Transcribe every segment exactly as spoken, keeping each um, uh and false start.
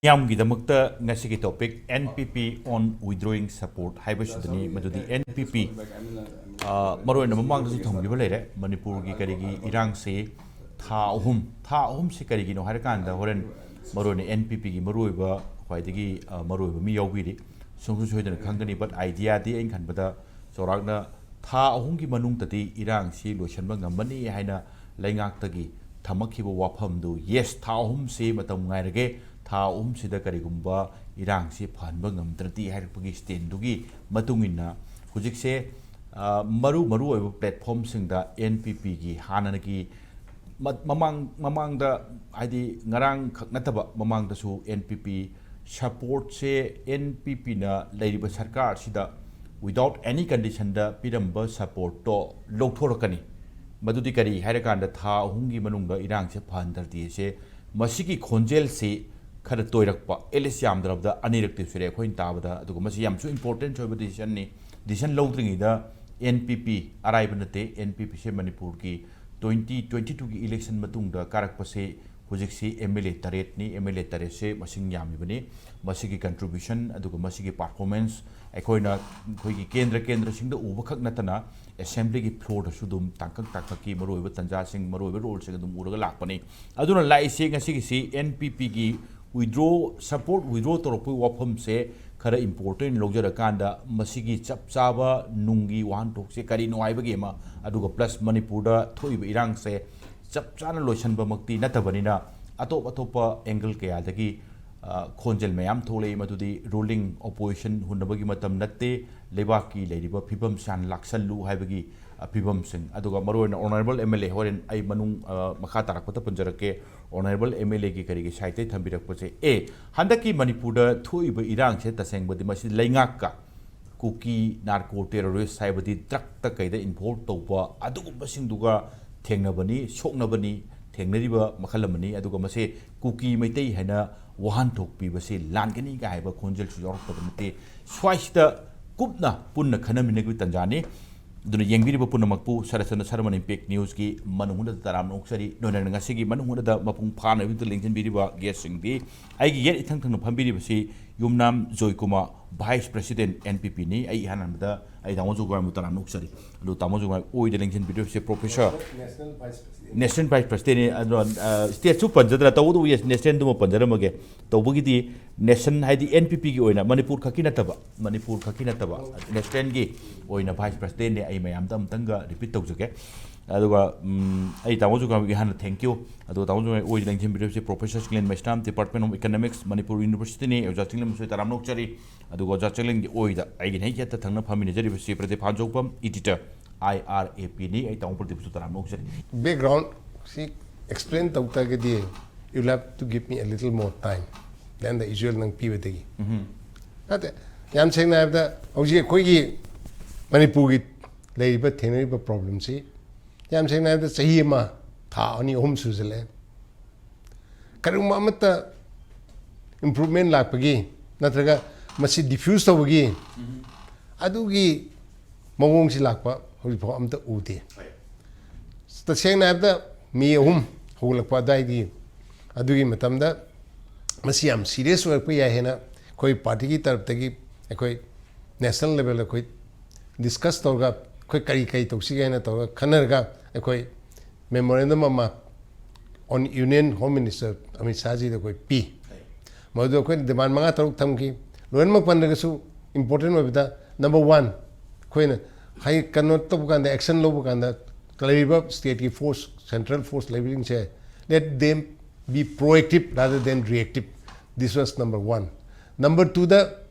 ꯃꯌꯥꯝꯒꯤꯗꯃꯛꯇ ꯉꯁꯤꯒꯤ topic N P P on withdrawing support ꯍꯥꯏꯕꯁꯤꯗꯅꯤ꯫ ꯃꯗꯨꯗꯤ N P P, ꯑ, ꯃꯔꯨꯑꯣꯏꯅ ꯃꯃꯥꯡꯗꯁꯨ ꯊꯝꯈꯤꯕ ꯂꯩꯔꯦ, ꯃꯅꯤꯄꯨꯔꯒꯤ ꯀꯔꯤꯒꯤ ꯏꯔꯥꯡꯁꯤ ꯊꯥ ꯑꯍꯨꯝ, ꯊꯥ ꯑꯍꯨꯝꯁꯤ ꯀꯔꯤꯒꯤꯅꯣ ꯍꯥꯏꯔꯀꯥꯟꯗ ꯍꯣꯔꯦꯟ ꯃꯔꯨꯑꯣꯏꯅ N P P ꯒꯤ ꯃꯔꯨꯑꯣꯏꯕ, ꯈ꯭ꯋꯥꯏꯗꯒꯤ, ꯑ, ꯃꯔꯨꯑꯣꯏꯕ ꯃꯤ ꯌꯥꯎꯕꯤꯔꯤ꯫ ꯁꯨꯡꯁꯣꯏ ꯁꯣꯏꯗꯅ ꯈꯪꯒꯅꯤ, but idea ꯗꯤ ꯑꯩꯅ ꯈꯟꯕꯗ ꯆꯥꯎꯔꯥꯛꯅ ꯊꯥ ꯑꯍꯨꯝꯒꯤ ꯃꯅꯨꯡꯗꯗꯤ ꯏꯔꯥꯡꯁꯤ ꯂꯣꯏꯁꯤꯟꯕ ꯉꯝꯃꯅꯤ ꯍꯥꯏꯅ ꯂꯩꯉꯥꯛꯇꯒꯤ ꯊꯝꯃꯛꯈꯤꯕ ꯋꯥꯐꯝꯗꯨ, yes, ꯊꯥ ꯑꯍꯨꯝꯁꯤ ꯃꯇꯝ ꯉꯥꯏꯔꯒꯦ, ꯊꯥ ꯑꯍꯨꯝꯁꯤꯗ ꯀꯔꯤꯒꯨꯝꯕ ꯏꯔꯥꯡꯁꯤ ꯐꯍꯟꯕ ꯉꯝꯗ꯭ꯔꯗꯤ ꯍꯥꯏꯔꯛꯄꯒꯤ stand ꯗꯨꯒꯤ ꯃꯇꯨꯡ ꯏꯟꯅ ꯍꯧꯖꯤꯛꯁꯦ, ꯑ, ꯃꯔꯨ ꯃꯔꯨ ꯑꯣꯏꯕ platform ꯁꯤꯡꯗ N P P ꯒꯤ ꯍꯥꯟꯅꯒꯤ ꯃ-, ꯃꯃꯥꯡ, ꯃꯃꯥꯡꯗ, ꯍꯥꯏꯗꯤ ꯉꯔꯥꯡ ꯈꯛ ꯅꯠꯇꯕ ꯃꯃꯥꯡꯗꯁꯨ N P P support ꯁꯦ, N P P ꯅ ꯂꯩꯔꯤꯕ ꯁꯔꯀꯥꯔꯁꯤꯗ without any condition ꯗ ꯄꯤꯔꯝꯕ support ꯇꯣ ꯂꯧꯊꯣꯔꯛꯀꯅꯤ꯫ ꯃꯗꯨꯗꯤ ꯀꯔꯤ ꯍꯥꯏꯔꯀꯥꯟꯗ ꯊꯥ ꯑꯍꯨꯝꯒꯤ ꯃꯅꯨꯡꯗ ꯏꯔꯥꯡꯁꯦ ꯐꯍꯟꯗ꯭ꯔꯗꯤ ꯁꯦ, ꯃꯁꯤꯒꯤ ꯈꯣꯟꯖꯦꯜꯁꯤ ꯈꯔ ꯇꯣꯏꯔꯛꯄ, at least ꯌꯥꯝꯗ꯭ꯔꯕꯗ ꯑꯅꯤꯔꯛꯇꯤ ꯁꯨꯔꯦ ꯑꯩꯈꯣꯏꯅ ꯇꯥꯕꯗ꯫ ꯑꯗꯨꯒ ꯃꯁꯤ ꯌꯥꯝꯁꯨ important ꯑꯣꯏꯕ decision ꯅꯤ꯫ Decision ꯂꯧꯗ꯭ꯔꯤꯉꯩꯗ N P P, ꯑꯔꯥꯏꯕ ꯅꯠꯇꯦ, N P P ꯁꯦ ꯃꯅꯤꯄꯨꯔꯒꯤ twenty twenty two ꯒꯤ election ꯃꯇꯨꯡꯗ ꯀꯥꯔꯛꯄꯁꯦ ꯍꯧꯖꯤꯛꯁꯤ M L A ꯇꯔꯦꯠꯅꯤ, M L A ꯇꯔꯦꯠꯁꯦ ꯃꯁꯤꯡ ꯌꯥꯝꯃꯤꯕꯅꯤ꯫ ꯃꯁꯤꯒꯤ contribution ꯑꯗꯨꯒ ꯃꯁꯤꯒꯤ performance ꯑꯩꯈꯣꯏꯅ ꯑꯩꯈꯣꯏꯒꯤ ꯀꯦꯟꯗ꯭ꯔ ꯀꯦꯟꯗ꯭ꯔꯁꯤꯡꯗ ꯎꯕ ꯈꯛ ꯅꯠꯇꯅ assembly ꯒꯤ floor ꯗꯁꯨ ꯑꯗꯨꯝ ꯇꯥꯡꯀꯛ ꯇꯥꯡꯀꯛꯀꯤ ꯃꯔꯨꯑꯣꯏꯕ ꯇꯥꯟꯖꯥꯁꯤꯡ, ꯃꯔꯨꯑꯣꯏꯕ role ꯁꯤꯡ ꯑꯗꯨꯝ ꯎꯔꯒ ꯂꯥꯛꯄꯅꯤ꯫ ꯑꯗꯨꯅ ꯂꯥꯛꯏꯁꯦ ꯉꯁꯤꯒꯤꯁꯤ N P P ꯒꯤ withdraw, support withdraw ꯇꯧꯔꯛꯄꯒꯤ ꯋꯥꯐꯝꯁꯦ ꯈꯔ important ꯂꯧꯖꯔꯀꯥꯟꯗ ꯃꯁꯤꯒꯤ ꯆꯞ ꯆꯥꯕ ꯅꯨꯡꯒꯤ ꯋꯥꯍꯟꯊꯣꯛꯁꯦ ꯀꯔꯤꯅꯣ ꯍꯥꯏꯕꯒꯤ ꯑꯃ, ꯑꯗꯨꯒ plus ꯃꯅꯤꯄꯨꯔꯗ ꯊꯣꯛꯏꯕ ꯏꯔꯥꯡꯁꯦ ꯆꯞ ꯆꯥꯅ ꯂꯣꯏꯁꯤꯟꯕꯃꯛꯇꯤ ꯅꯠꯇꯕꯅꯤꯅ ꯑꯇꯣꯞ ꯑꯇꯣꯞꯄ angle ꯀꯌꯥꯗꯒꯤ, ꯑ, ꯈꯣꯟꯖꯦꯜ ꯃꯌꯥꯝ ꯊꯣꯛꯂꯛꯏ꯫ ꯃꯗꯨꯗꯤ ruling opposition ꯍꯨꯟꯅꯕꯒꯤ ꯃꯇꯝ ꯅꯠꯇꯦ, ꯂꯩꯕꯥꯛꯀꯤ ꯂꯩꯔꯤꯕ ꯐꯤꯕꯝꯁꯦ ꯍꯥꯟꯅ ꯂꯥꯛꯁꯜꯂꯨ ꯍꯥꯏꯕꯒꯤ, ꯑ, ꯐꯤꯕꯝꯁꯤꯡ꯫ ꯑꯗꯨꯒ ꯃꯔꯨꯑꯣꯏꯅ honourable M L A, ꯍꯣꯔꯦꯟ ꯑꯩ ꯃꯅꯨꯡ, ꯑ, ꯃꯈꯥ ꯇꯥꯔꯛꯄꯗ ꯄꯟꯖꯔꯛꯀꯦ, honourable M L A ꯒꯤ ꯀꯔꯤꯒꯤ side ꯇꯩ ꯊꯝꯕꯤꯔꯛꯄꯁꯦ꯫ ꯑꯦ, ꯍꯟꯗꯛꯀꯤ ꯃꯅꯤꯄꯨꯔꯗ ꯊꯣꯛꯏꯕ ꯏꯔꯥꯡꯁꯦ ꯇꯁꯦꯡꯕꯗꯤ ꯃꯁꯤ ꯂꯩꯉꯥꯛꯀ ꯀꯨꯀꯤ narco terrorist ꯍꯥꯏꯕꯗꯤ drug ꯇ ꯀꯩꯗ involve ꯇꯧꯕ ꯑꯗꯨꯒꯨꯝꯕꯁꯤꯡꯗꯨꯒ ꯊꯦꯡꯅꯕꯅꯤ, ꯁꯣꯛꯅꯕꯅꯤ, ꯊꯦꯡꯅꯔꯤꯕ ꯃꯈꯜ ꯑꯃꯅꯤ꯫ ꯑꯗꯨꯒ ꯃꯁꯦ ꯀꯨꯀꯤ ꯃꯩꯇꯩ ꯍꯥꯏꯅ ꯋꯥꯍꯟꯊꯣꯛ ꯄꯤꯕꯁꯦ ꯂꯥꯟꯒꯅꯤ ꯀꯥꯏ ꯍꯥꯏꯕ ꯈꯣꯟꯖꯦꯜꯁꯨ ꯌꯥꯎꯔꯛꯇꯕ ꯅꯠꯇꯦ꯫ ꯁ꯭ꯋꯥꯏꯁꯤꯗ ꯀꯨꯞꯅ ꯄꯨꯟꯅ ꯈꯟꯅꯃꯤꯟꯅꯕꯒꯤ ꯇꯥꯟꯖꯥꯅꯤ꯫ ꯑꯗꯨꯅ ꯌꯦꯡꯕꯤꯔꯤꯕ ꯄꯨꯝꯅꯃꯛꯄꯨ ꯁꯔꯠꯆꯟꯗ ꯁꯔꯃꯟ ꯏꯝꯄꯦꯛ ꯅ꯭ꯌꯨꯁꯀꯤ ꯃꯅꯨꯡ ꯍꯨꯠꯅꯗ ꯇꯔꯥꯝꯅ ꯑꯣꯛꯆꯔꯤ꯫ ꯅꯣꯏꯅ ꯉꯁꯤꯒꯤ ꯃꯅꯨꯡ ꯍꯨꯠꯅꯗ ꯃꯄꯨꯡ ꯐꯥꯅ ꯌꯨꯝꯗ ꯂꯦꯡꯁꯤꯟꯕꯤꯔꯤꯕ ꯒꯦꯁꯁꯤꯡꯗꯤ ꯑꯩꯒꯤ ꯌꯦꯠ ꯏꯊꯪ ꯊꯪꯅ ꯐꯝꯕꯤꯔꯤꯕꯁꯤ ꯌꯨꯝꯅꯥꯝ Joykumar, vice president, N P ꯄꯤꯅꯤ꯫ ꯑꯩ ꯏꯍꯥꯟ ꯍꯥꯟꯕꯗ ꯑꯩ ꯇꯥꯃꯣ ꯖꯣꯏꯀꯨꯃꯥꯔꯕꯨ ꯇꯔꯥꯝꯅ ꯑꯣꯛꯆꯔꯤ꯫ ꯑꯗꯨ ꯇꯥꯃꯣ ꯖꯣꯏꯀꯨꯃꯥꯔ ꯑꯣꯏꯗ ꯂꯦꯡꯁꯤꯟꯕꯤꯔꯤꯕꯁꯤ professor national vice president. National vice ꯄ꯭ꯔꯁꯤꯗꯦꯟꯅꯤ꯫ ꯑꯗꯣ, ꯑ, ꯁ꯭ꯇꯦꯠꯁꯨ ꯄꯟꯖꯗ꯭ꯔꯥ, ꯇꯧꯕꯇꯕꯨ, ꯌꯦꯁ, ꯅꯦꯁꯅꯦꯜꯗꯨꯃ ꯄꯟꯖꯔꯝꯃꯒꯦ꯫ ꯇꯧꯕꯒꯤꯗꯤ ꯅꯦꯁꯟ ꯍꯥꯏꯗꯤ ꯑꯦꯟ ꯄꯤ ꯄꯤꯒꯤ ꯑꯣꯏꯅ ꯃꯅꯤꯄꯨꯔ ꯈꯛꯀꯤ ꯅꯠꯇꯕ, ꯃꯅꯤꯄꯨꯔ ꯈꯛꯀꯤ ꯅꯠꯇꯕ, ꯅꯦꯁꯅꯦꯜꯒꯤ ꯑꯣꯏꯅ ꯚꯥꯏꯁ ꯄ꯭ꯔꯁꯤꯗꯦꯟꯅꯦ꯫ ꯑꯩ ꯃꯌꯥꯝꯗ ꯑꯃꯨꯛꯇꯪꯒ ꯔꯤꯄꯤꯠ ꯇꯧꯖꯒꯦ꯫ ꯑꯗꯨꯒ, ꯎꯝ, ꯑꯩ ꯇꯥꯃꯣ ꯖꯣꯏꯀꯨꯃꯥꯔꯒꯤ ꯍꯥꯟꯅ ꯊꯦꯡꯀ꯭ꯌꯨ꯫ ꯑꯗꯨꯒ ꯇꯥꯃꯣ ꯖꯣꯏꯀꯨꯃꯥꯔ ꯑꯣꯏꯗ ꯂꯦꯡꯁꯤꯟꯕꯤꯔꯤꯕꯁꯤ professor Singlen Meisnam, department of economics, Manipur ꯌꯨꯅꯤꯚꯔꯁꯤꯇꯤꯅꯤ꯫ ꯑꯣꯖꯥ ꯁꯤꯡꯂꯦꯟꯕꯨꯁꯨ ꯑꯩ ꯇꯔꯥꯝꯅ ꯑꯣꯛꯆꯔꯤ꯫ ꯑꯗꯨꯒ ꯑꯣꯖꯥ ꯁꯤꯡꯂꯦꯟꯒꯤ ꯑꯣꯏꯗ ꯑꯩꯒꯤ ꯍꯦꯛ ꯌꯦꯠꯇ ꯊꯪꯅ ꯐꯝꯃꯤꯟꯅꯖꯔꯤꯕꯁꯤ Pradeep ꯍꯥꯟꯖꯧꯕꯝ, editor, I R A ꯄꯤꯅꯤ꯫ ꯑꯩ ꯇꯥꯃꯣ ꯄ꯭ꯔꯗꯤꯞꯄꯨꯁꯨ ꯇꯔꯥꯝꯅ ꯑꯣꯛꯆꯔꯤ꯫ ꯕꯦꯛꯒ꯭ꯔꯥꯎꯟ ꯁꯤ ꯑꯦꯛꯁꯄ꯭ꯂꯦꯟ ꯇꯧ ꯇꯥꯔꯒꯗꯤ, you have to give me a little more time than the usual ꯅꯪ ꯄꯤꯕꯗꯒꯤ꯫ ꯎꯝ꯫ ꯅꯠꯇꯦ, ꯌꯥꯝ ꯁꯦꯡꯅ ꯍꯥꯏꯔꯕꯗ, ꯍꯧꯖꯤꯛ ꯑꯩꯈꯣꯏꯒꯤ ꯃꯅꯤꯄꯨꯔꯒꯤ ꯂꯩꯔꯤꯕ, ꯊꯦꯡꯅꯔꯤꯕ ꯄ꯭ꯔꯣꯕ꯭ꯂꯦꯝꯁꯤ, ꯌꯥꯝ ꯁꯦꯡꯅ ꯍꯥꯏꯔꯕꯗ, ꯆꯍꯤ ꯑꯃ, ꯊꯥ ꯑꯅꯤ, ꯑꯍꯨꯝ ꯁꯨꯖꯜꯂꯛꯑꯦ꯫ ꯀꯔꯤꯒꯨꯝꯕ ꯑꯃꯠꯇ ꯏꯝꯄ꯭ꯔꯨꯚꯃꯦꯟ ꯂꯥꯛꯄꯒꯤ ꯅꯠꯇ꯭ꯔꯒ ꯃꯁꯤ ꯗꯤꯐ꯭ꯌꯨꯁ ꯇꯧꯕꯒꯤ ꯑꯗꯨꯒꯤ ꯃꯑꯣꯡꯁꯤ ꯂꯥꯛꯄ ꯍꯧꯖꯤꯛꯐꯥꯎ ꯑꯝꯇ ꯎꯗꯦ꯫ ꯍꯣꯏ꯫ ꯇꯁꯦꯡꯅ ꯍꯥꯏꯔꯕꯗ, ꯃꯦ ꯑꯍꯨꯝ ꯍꯧꯒꯠꯂꯛꯄ ꯑꯗꯨꯋꯥꯏꯒꯤ, ꯑꯗꯨꯒꯤ ꯃꯇꯝꯗ ꯃꯁꯤ ꯌꯥꯝ ꯁꯤꯔꯤꯌꯁ ꯑꯣꯏꯔꯛꯄ ꯌꯥꯏ ꯍꯥꯏꯅ ꯑꯩꯈꯣꯏ ꯄꯥꯔꯇꯤꯒꯤ ꯇꯔꯞꯇꯒꯤ ꯑꯩꯈꯣꯏ ꯅꯦꯁꯅꯦꯜ ꯂꯦꯚꯦꯜꯗ ꯑꯩꯈꯣꯏ ꯗꯤꯁꯀꯁ ꯇꯧꯔꯒ, ꯑꯩꯈꯣꯏ ꯀꯔꯤ ꯀꯔꯤ ꯇꯧꯁꯤꯒꯦ ꯍꯥꯏꯅ ꯇꯧꯔꯒ ꯈꯟꯅꯔꯒ, ꯑꯩꯈꯣꯏ ꯃꯦꯃꯣꯔꯦꯟꯗꯝ ꯑꯃ ꯑꯣꯟ ꯌꯨꯅꯤꯌꯟ ꯍꯣꯝ ꯃꯤꯅꯤꯁꯇꯔ ꯑꯃꯤꯠ ꯁꯥꯍꯖꯤꯗ ꯑꯩꯈꯣꯏ ꯄꯤ꯫ ꯃꯗꯨꯗ ꯑꯩꯈꯣꯏꯅ ꯗꯤꯃꯥꯟ ꯃꯉꯥ ꯇꯔꯨꯛ ꯊꯝꯈꯤ꯫ ꯂꯣꯏꯅꯃꯛ ꯄꯟꯗ꯭ꯔꯒꯁꯨ, ꯏꯝꯄꯣꯔꯇꯦꯟ ꯑꯣꯏꯕꯗ, ꯅꯝꯕꯔ ꯋꯥꯟ, ꯑꯩꯈꯣꯏꯅ ꯍꯥꯏ-, ꯀꯩꯅꯣ ꯇꯧꯕ ꯀꯥꯟꯗ, ꯑꯦꯛꯁꯟ ꯂꯧꯕ ꯀꯥꯟꯗ, ꯂꯩꯔꯤꯕ ꯁ꯭ꯇꯦꯠꯀꯤ ꯐꯣꯔꯁ, ꯁꯦꯟꯇ꯭ꯔꯦꯜ ꯐꯣꯔꯁ ꯂꯩꯕꯁꯤꯡꯁꯦ, let them be proactive rather than reactive. This was number one. Number ꯇꯨꯗ,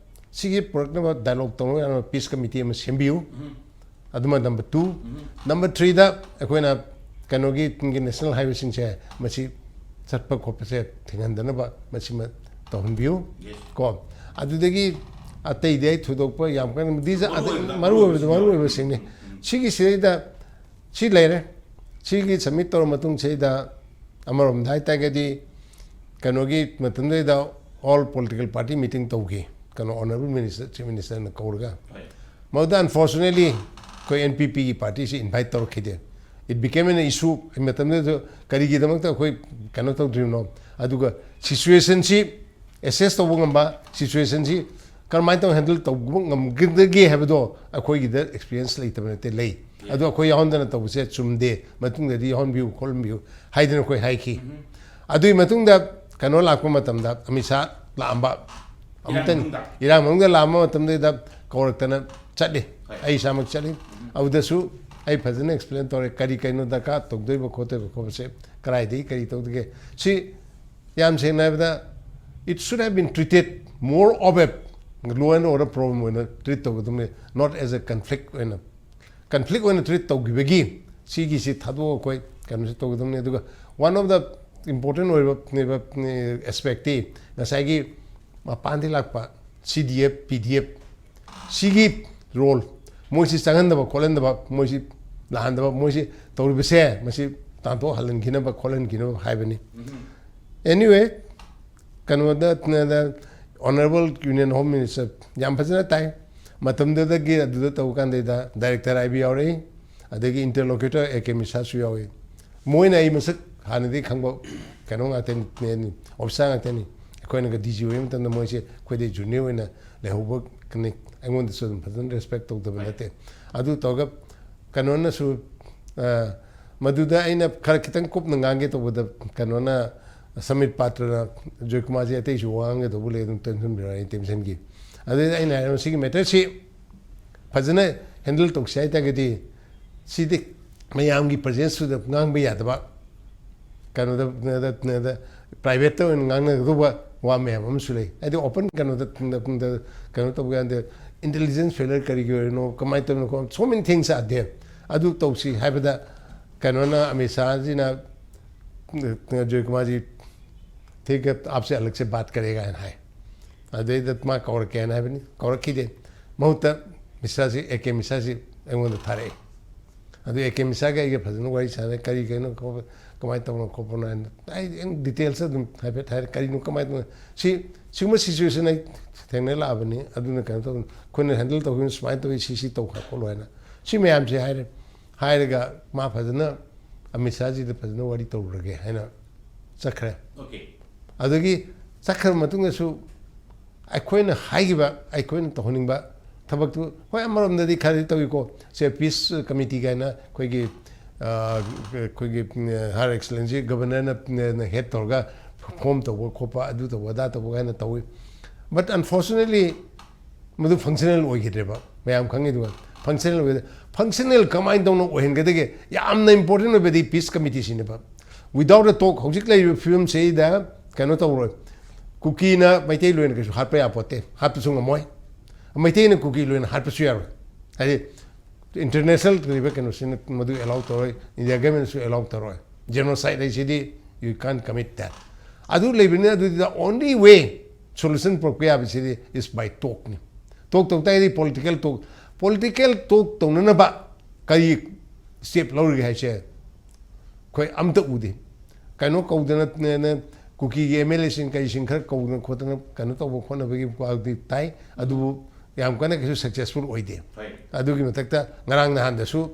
ꯁꯤꯒꯤ ꯄꯨꯔꯛꯅꯕ, ꯗꯥꯏꯂꯣꯒ ꯇꯧꯅꯕ ꯌꯥꯅꯕ ꯄꯤꯁ ꯀꯃꯤꯇꯤ ꯑꯃ ꯁꯦꯝꯕꯤꯌꯨ꯫ ꯑꯗꯨꯃ ꯅꯝꯕꯔ ꯇꯨ꯫ ꯅꯝꯕꯔ ꯊ꯭ꯔꯤꯗ, ꯑꯩꯈꯣꯏꯅ ꯀꯩꯅꯣꯒꯤ, ꯇꯨꯡꯒꯤ ꯅꯦꯁꯅꯦꯜ ꯍꯥꯏꯋꯦꯁꯤꯡꯁꯦ, ꯃꯁꯤ ꯆꯠꯄ ꯈꯣꯠꯄꯁꯦ ꯊꯤꯡꯍꯟꯗꯅꯕ ꯃꯁꯤꯃ ꯇꯧꯍꯟꯕꯤꯌꯨ꯫ ꯌꯦꯁ꯫ ꯀꯣ, ꯑꯗꯨꯗꯒꯤ ꯑꯇꯩꯗꯤ ꯑꯩ ꯊꯣꯏꯗꯣꯛꯄ ꯌꯥꯝ ꯀꯟꯅ, these are ꯃꯔꯨ ꯑꯣꯏꯕꯗ, ꯃꯔꯨ ꯑꯣꯏꯕꯁꯤꯡꯅꯤ꯫ ꯁꯤꯒꯤꯁꯤꯗꯩꯗ ꯁꯤ ꯂꯩꯔꯦ꯫ ꯁꯤꯒꯤ ꯁꯕꯃꯤꯠ ꯇꯧꯔ ꯃꯇꯨꯡꯁꯤꯗ, ꯑꯃꯔꯣꯝꯗ ꯍꯥꯏ ꯇꯥꯔꯒꯗꯤ, ꯀꯩꯅꯣꯒꯤ ꯃꯇꯝꯗꯨꯗꯩꯗ ꯑꯣꯜ ꯄꯣꯂꯤꯇꯤꯀꯦꯜ ꯄꯥꯔꯇꯤ ꯃꯤꯇꯤꯡ ꯇꯧꯈꯤ, ꯀꯩꯅꯣ, ꯑꯣꯅꯔꯦꯕꯜ ꯃꯤꯅꯤꯁꯇꯔ, ꯆꯤꯐ ꯃꯤꯅꯤꯁꯇꯔꯅ ꯀꯧꯔꯒ꯫ ꯍꯣꯏ꯫ ꯃꯗꯨꯗ, ꯑꯟꯐꯣꯔꯆꯨꯅꯦꯠꯂꯤ, ꯑꯩꯈꯣꯏ N P P ꯒꯤ party ꯁꯤ invite ꯇꯧꯔꯛꯈꯤꯗꯦ꯫ It became an issue꯫ ꯃꯇꯝꯗꯨꯗ ꯀꯔꯤꯒꯤꯗꯃꯛꯇ ꯑꯩꯈꯣꯏ ꯀꯩꯅꯣ ꯇꯧꯗ꯭ꯔꯤꯕꯅꯣ? ꯑꯗꯨꯒ situation ꯁꯤ assess ꯇꯧꯕ ꯉꯝꯕ, situation ꯁꯤ ꯀꯔꯝꯍꯥꯏꯅ ꯇꯧꯅ handle ꯇꯧꯕ ꯉꯝꯒꯗꯒꯦ ꯍꯥꯏꯕꯗꯣ ꯑꯩꯈꯣꯏꯒꯤꯗ experience ꯂꯩꯇꯕ ꯅꯠꯇꯦ, ꯂꯩ꯫ ꯑꯗꯣ ꯑꯩꯈꯣꯏ ꯌꯥꯎꯍꯟꯗꯅ ꯇꯧꯕꯁꯦ ꯆꯨꯝꯗꯦ, ꯃꯇꯨꯡꯗꯗꯤ ꯌꯥꯎꯍꯟꯕꯤꯌꯨ ꯈꯣꯠꯍꯟꯕꯤꯌꯨ ꯍꯥꯏꯗꯅ ꯑꯩꯈꯣꯏ ꯍꯥꯏꯈꯤ꯫ ꯑꯗꯨꯒꯤ ꯃꯇꯨꯡꯗ ꯀꯩꯅꯣ ꯂꯥꯛꯄ ꯃꯇꯝꯗ, ꯑꯃꯤꯠ ꯁꯥꯍ ꯂꯥꯛꯑꯝꯕ, ꯑꯃꯨꯛꯇꯪ ꯃꯅꯨꯡꯗ? ꯏꯔꯥꯡ ꯃꯅꯨꯡꯗ ꯂꯥꯛꯑꯝꯕ ꯃꯇꯝꯗꯨꯗ ꯀꯧꯔꯛꯇꯅ ꯆꯠꯂꯤ꯫ ꯍꯣꯏ꯫ ꯑꯩ ꯏꯁꯥꯃꯛ ꯆꯠꯂꯤ꯫ ꯑꯗꯨꯗꯁꯨ ꯑꯩ ꯐꯖꯅ explain ꯇꯧꯔꯦ, ꯀꯔꯤ ꯀꯩꯅꯣ ꯗꯔꯀꯥꯔ ꯇꯧꯗꯣꯏꯕ ꯈꯣꯠꯇꯣꯏꯕ ꯈꯣꯠꯄꯁꯦ, ꯀꯗꯥꯏꯗꯒꯤ ꯀꯔꯤ ꯇꯧꯗꯒꯦ꯫ ꯁꯤ ꯌꯥꯝ ꯁꯦꯡꯅ ꯍꯥꯏꯕꯗ, it should have been treated more of a law and order problem ꯑꯣꯏꯅ treat ꯇꯧꯒꯗꯕꯅꯤ, not as a conflict ꯑꯣꯏꯅ꯫ Conflict ꯑꯣꯏꯅ treat ꯇꯧꯈꯤꯕꯒꯤ ꯁꯤꯒꯤꯁꯤ ꯊꯥꯗꯣꯛꯑꯒ ꯑꯩꯈꯣꯏ ꯀꯩꯅꯣꯁꯤ ꯇꯧꯒꯗꯕꯅꯤ꯫ ꯑꯗꯨꯒ one of the important ꯑꯣꯏꯕ, ꯑꯣꯏꯕ aspect ꯇꯤ ꯉꯁꯥꯏꯒꯤ ꯃꯄꯥꯟꯗꯒꯤ ꯂꯥꯛꯄ C D F, P D F ꯁꯤꯒꯤ role, ꯃꯣꯏꯁꯤ ꯆꯪꯍꯟꯗꯕ ꯈꯣꯠꯍꯟꯗꯕ, ꯃꯣꯏꯁꯤ ꯂꯥꯛꯍꯟꯗꯕ, ꯃꯣꯏꯁꯤ ꯇꯧꯔꯤꯕꯁꯦ ꯃꯁꯤ ꯇꯥꯟꯊꯣꯛꯍꯜꯍꯟꯈꯤꯅꯕ ꯈꯣꯠꯍꯟꯈꯤꯅꯕ ꯍꯥꯏꯕꯅꯤ꯫ Anyway, ꯀꯩꯅꯣꯗ, Honourable Union Home Minister ꯌꯥꯝ ꯐꯖꯅ ꯇꯥꯏ꯫ ꯃꯇꯝꯗꯨꯗꯒꯤ ꯑꯗꯨꯗ ꯇꯧꯕ ꯀꯥꯟꯗꯩꯗ director I B ꯌꯥꯎꯔꯛꯏ, ꯑꯗꯒꯤ interlocutor A K ꯃꯤꯁꯥꯁꯨ ꯌꯥꯎꯏ꯫ ꯃꯣꯏꯅ ꯑꯩ ꯃꯁꯛ ꯍꯥꯟꯅꯗꯤ ꯈꯪꯕ ꯀꯩꯅꯣ ꯉꯥꯛꯇꯅꯤ, officer ꯉꯥꯛꯇꯅꯤ꯫ ꯑꯩꯈꯣꯏꯅꯒ D G ꯑꯣꯏꯕ ꯃꯇꯝꯗ ꯃꯣꯏꯁꯦ ꯑꯩꯈꯣꯏꯗꯩ junior ꯑꯣꯏꯅ ꯂꯩꯍꯧꯕꯅꯤ꯫ ꯑꯩꯉꯣꯟꯗꯁꯨ ꯑꯗꯨꯝ ꯐꯖꯅ respect ꯇꯧꯗꯕ ꯅꯠꯇꯦ꯫ ꯑꯗꯨ ꯇꯧꯔꯒ ꯀꯩꯅꯣꯅꯁꯨ, ꯑ, ꯃꯗꯨꯗ ꯑꯩꯅ ꯈꯔ ꯈꯤꯇꯪ ꯀꯨꯞꯅ ꯉꯥꯡꯒꯦ ꯇꯧꯕꯗ, ꯀꯩꯅꯣꯅ, ꯁꯃꯤꯠ ꯄꯥꯇ꯭ꯔꯅ, "ꯖꯣꯏꯀꯨꯃꯥꯔꯁꯦ ꯑꯇꯩꯁꯨ ꯋꯥ ꯉꯥꯡꯒꯦ ꯇꯧꯕ ꯂꯩ, ꯑꯗꯨꯝ ꯇꯦꯟꯁꯤꯟꯕꯤꯔꯣ, ꯑꯩ ꯇꯦꯟꯁꯤꯟꯒꯦ꯫" ꯑꯗꯨꯗꯩꯗ ꯑꯩꯅ ꯍꯥꯏꯔꯦ, "ꯃꯁꯤꯒꯤ matter ꯁꯤ ꯐꯖꯅ handle ꯇꯧꯁꯤ ꯍꯥꯏꯇꯥꯔꯒꯗꯤ, ꯁꯤꯗꯤ ꯃꯌꯥꯝꯒꯤ presence ꯇꯨꯗ ꯉꯥꯡꯕ ꯌꯥꯗꯕ, ꯀꯩꯅꯣꯗ, ꯀꯩꯅꯣꯗ, ꯀꯩꯅꯣꯗ, private ꯇ ꯑꯣꯏꯅ ꯉꯥꯡꯅꯒꯗꯧꯕ ꯋꯥ ꯃꯌꯥꯝ ꯑꯃꯁꯨ ꯂꯩ꯫" ꯍꯥꯏꯗꯤ open ꯀꯩꯅꯣꯗ, ꯀꯩꯅꯣ ꯇꯧꯕ ꯌꯥꯗꯦ꯫ Intelligence failure ꯀꯔꯤꯒꯤ ꯑꯣꯏꯔꯤꯅꯣ, ꯀꯃꯥꯏꯅ ꯇꯧꯔꯤꯅꯣ, so many things are there꯫ ꯑꯗꯨ ꯇꯧꯁꯤ ꯍꯥꯏꯕꯗ ꯀꯩꯅꯣꯅ, ꯑꯃꯤꯠ ꯁꯥꯍꯁꯤꯅ, "ꯖꯣꯏꯀꯨꯃꯥꯔꯖꯤ, ꯊꯤꯛ ꯍꯦ, ꯑꯥꯞꯁꯦ ꯑꯂꯛ ꯁꯦ ꯕꯥꯠ ꯀꯔꯦꯒꯥ" ꯍꯥꯏꯅ ꯍꯥꯏ꯫ ꯑꯗꯩꯗ ꯃꯥ ꯀꯧꯔꯛꯀꯦ ꯍꯥꯏꯅ ꯍꯥꯏꯕꯅꯤ, ꯀꯧꯔꯛꯈꯤꯗꯦ꯫ ꯃꯍꯨꯠꯇ ꯃꯤꯁꯥꯁꯤ, A K ꯃꯤꯁꯥꯁꯤ ꯑꯩꯉꯣꯟꯗ ꯊꯥꯔꯛꯑꯦ꯫ ꯑꯗꯨ A K ꯃꯤꯁꯥꯒ ꯑꯩꯒ ꯐꯖꯅ ꯋꯥꯔꯤ ꯁꯥꯟꯅꯔꯦ, ꯀꯔꯤ ꯀꯩꯅꯣ ꯈꯣꯠꯄ, ꯀꯃꯥꯏꯅ ꯇꯧꯕꯅꯣ ꯈꯣꯠꯄꯅꯣ ꯍꯥꯏꯅ ꯑꯩ details ꯑꯗꯨꯝ ꯍꯥꯏꯐꯦꯠ ꯍꯥꯏꯔꯦ, ꯀꯔꯤꯅꯣ ꯀꯃꯥꯏꯅ ꯇꯧꯕꯅꯣ, ꯁꯤ, ꯁꯤꯒꯨꯝꯕ situation ꯑꯩ ꯊꯦꯡꯅ ꯂꯥꯛꯑꯕꯅꯤ, ꯑꯗꯨꯅ ꯀꯩꯅꯣ ꯇꯧꯕꯅꯤ, ꯑꯩꯈꯣꯏꯅ handle ꯇꯧꯈꯤꯕꯅ ꯁꯨꯃꯥꯏꯅ ꯇꯧꯋꯤ, ꯁꯤ, ꯁꯤ ꯇꯧ ꯈꯣꯠꯂꯣ ꯍꯥꯏꯅ꯫ ꯁꯤ ꯃꯌꯥꯝꯁꯦ ꯍꯥꯏꯔꯦ꯫ ꯍꯥꯏꯔꯒ ꯃꯥ ꯐꯖꯅ ꯑꯃꯤꯠ ꯁꯥꯍꯖꯤꯗ ꯐꯖꯅ ꯋꯥꯔꯤ ꯇꯧꯔꯨꯔꯒꯦ ꯍꯥꯏꯅ ꯆꯠꯈ꯭ꯔꯦ꯫ Okay. ꯑꯗꯒꯤ ꯆꯠꯈ꯭ꯔ ꯃꯇꯨꯡꯗꯁꯨ ꯑꯩꯈꯣꯏꯅ ꯍꯥꯏꯈꯤꯕ, ꯑꯩꯈꯣꯏꯅ ꯇꯧꯍꯟꯅꯤꯡꯕ ꯊꯕꯛꯇꯨ, ꯍꯣꯏ, ꯑꯃꯔꯣꯝꯗꯗꯤ ꯈꯔꯗꯤ ꯇꯧꯏꯀꯣ꯫ ꯁꯦ, ꯄꯤꯁ ꯀꯃꯤꯇꯤ ꯀꯥꯏꯅ ꯑꯩꯈꯣꯏꯒꯤ, ꯑ, ꯑꯩꯈꯣꯏꯒꯤ, ꯎꯝ, Her Excellency Governorꯅ, ꯅ head ꯇꯧꯔꯒ form ꯇꯧꯕ ꯈꯣꯠꯄ, ꯑꯗꯨ ꯇꯧꯕ, ꯑꯗꯥ ꯇꯧꯕ ꯀꯥꯏꯅ ꯇꯧꯏ꯫ But unfortunately, ꯃꯗꯨ functional ꯑꯣꯏꯈꯤꯗ꯭ꯔꯦꯕ꯫ ꯃꯌꯥꯝ ꯈꯪꯉꯤꯗꯨꯒ, functional ꯑꯣꯏꯗ-, functional ꯀꯃꯥꯏꯅ ꯇꯧꯅ ꯑꯣꯏꯍꯟꯒꯗꯒꯦ? ꯌꯥꯝꯅ important ꯑꯣꯏꯕꯗꯤ ꯄꯤꯁ ꯀꯃꯤꯇꯤꯁꯤꯅꯦꯕ꯫ Without a talk, ꯍꯧꯖꯤꯛ ꯂꯩꯔꯤꯕ ꯐꯤꯕꯝꯁꯤꯗ ꯀꯩꯅꯣ ꯇꯧꯔꯣꯏ꯫ ꯀꯨꯀꯤꯅ ꯃꯩꯇꯩ ꯂꯣꯟ ꯀꯩꯁꯨ ꯍꯥꯠꯄ ꯌꯥꯄꯣꯠꯇꯦ, ꯍꯥꯠꯄꯁꯨ ꯉꯝꯃꯣꯏ꯫ ꯃꯩꯇꯩꯅ ꯀꯨꯀꯤ ꯂꯣꯟ ꯍꯥꯠꯄꯁꯨ ꯌꯥꯔꯣꯏ꯫ ꯍꯥꯏꯗꯤ, international ꯂꯩꯕ ꯀꯩꯅꯣꯁꯤꯅ ꯃꯗꯨ allow ꯇꯧꯔꯣꯏ, India governmentꯅꯁꯨ allow ꯇꯧꯔꯣꯏ꯫ Genocide ꯍꯥꯏꯁꯤꯗꯤ you can't commit that꯫ ꯑꯗꯨ ꯂꯩꯕꯅꯤꯅ, ꯑꯗꯨꯗꯤ the only way solution ꯄꯨꯔꯛꯄ ꯌꯥꯕꯁꯤꯗꯤ is by talkꯅꯤ꯫ Talk ꯇꯧ ꯇꯥꯔꯗꯤ political talk, political talk ꯇꯧꯅꯅꯕ ꯀꯔꯤ step ꯂꯧꯔꯤꯒꯦ ꯍꯥꯏꯁꯦ ꯑꯩꯈꯣꯏ ꯑꯝꯇ ꯎꯗꯦ꯫ ꯀꯩꯅꯣ ꯀꯧꯗꯅ, ꯅ-, ꯅ-, ꯀꯨꯀꯤꯒꯤ MLAꯁꯤꯡ ꯀꯩꯁꯤꯡ ꯈꯔ ꯀꯧꯗꯅ ꯈꯣꯠꯇꯅ ꯀꯩꯅꯣ ꯇꯧꯕ ꯈꯣꯠꯅꯕꯒꯤ ꯋꯥꯗꯤ ꯇꯥꯏ, ꯑꯗꯨꯕꯨ ꯌꯥꯝ ꯀꯟꯅ ꯀꯩꯁꯨ successful ꯑꯣꯏꯗꯦ꯫ ꯍꯣꯏ꯫ ꯑꯗꯨꯒꯤ ꯃꯊꯛꯇ ꯉꯔꯥꯡ ꯅꯍꯥꯟꯗꯁꯨ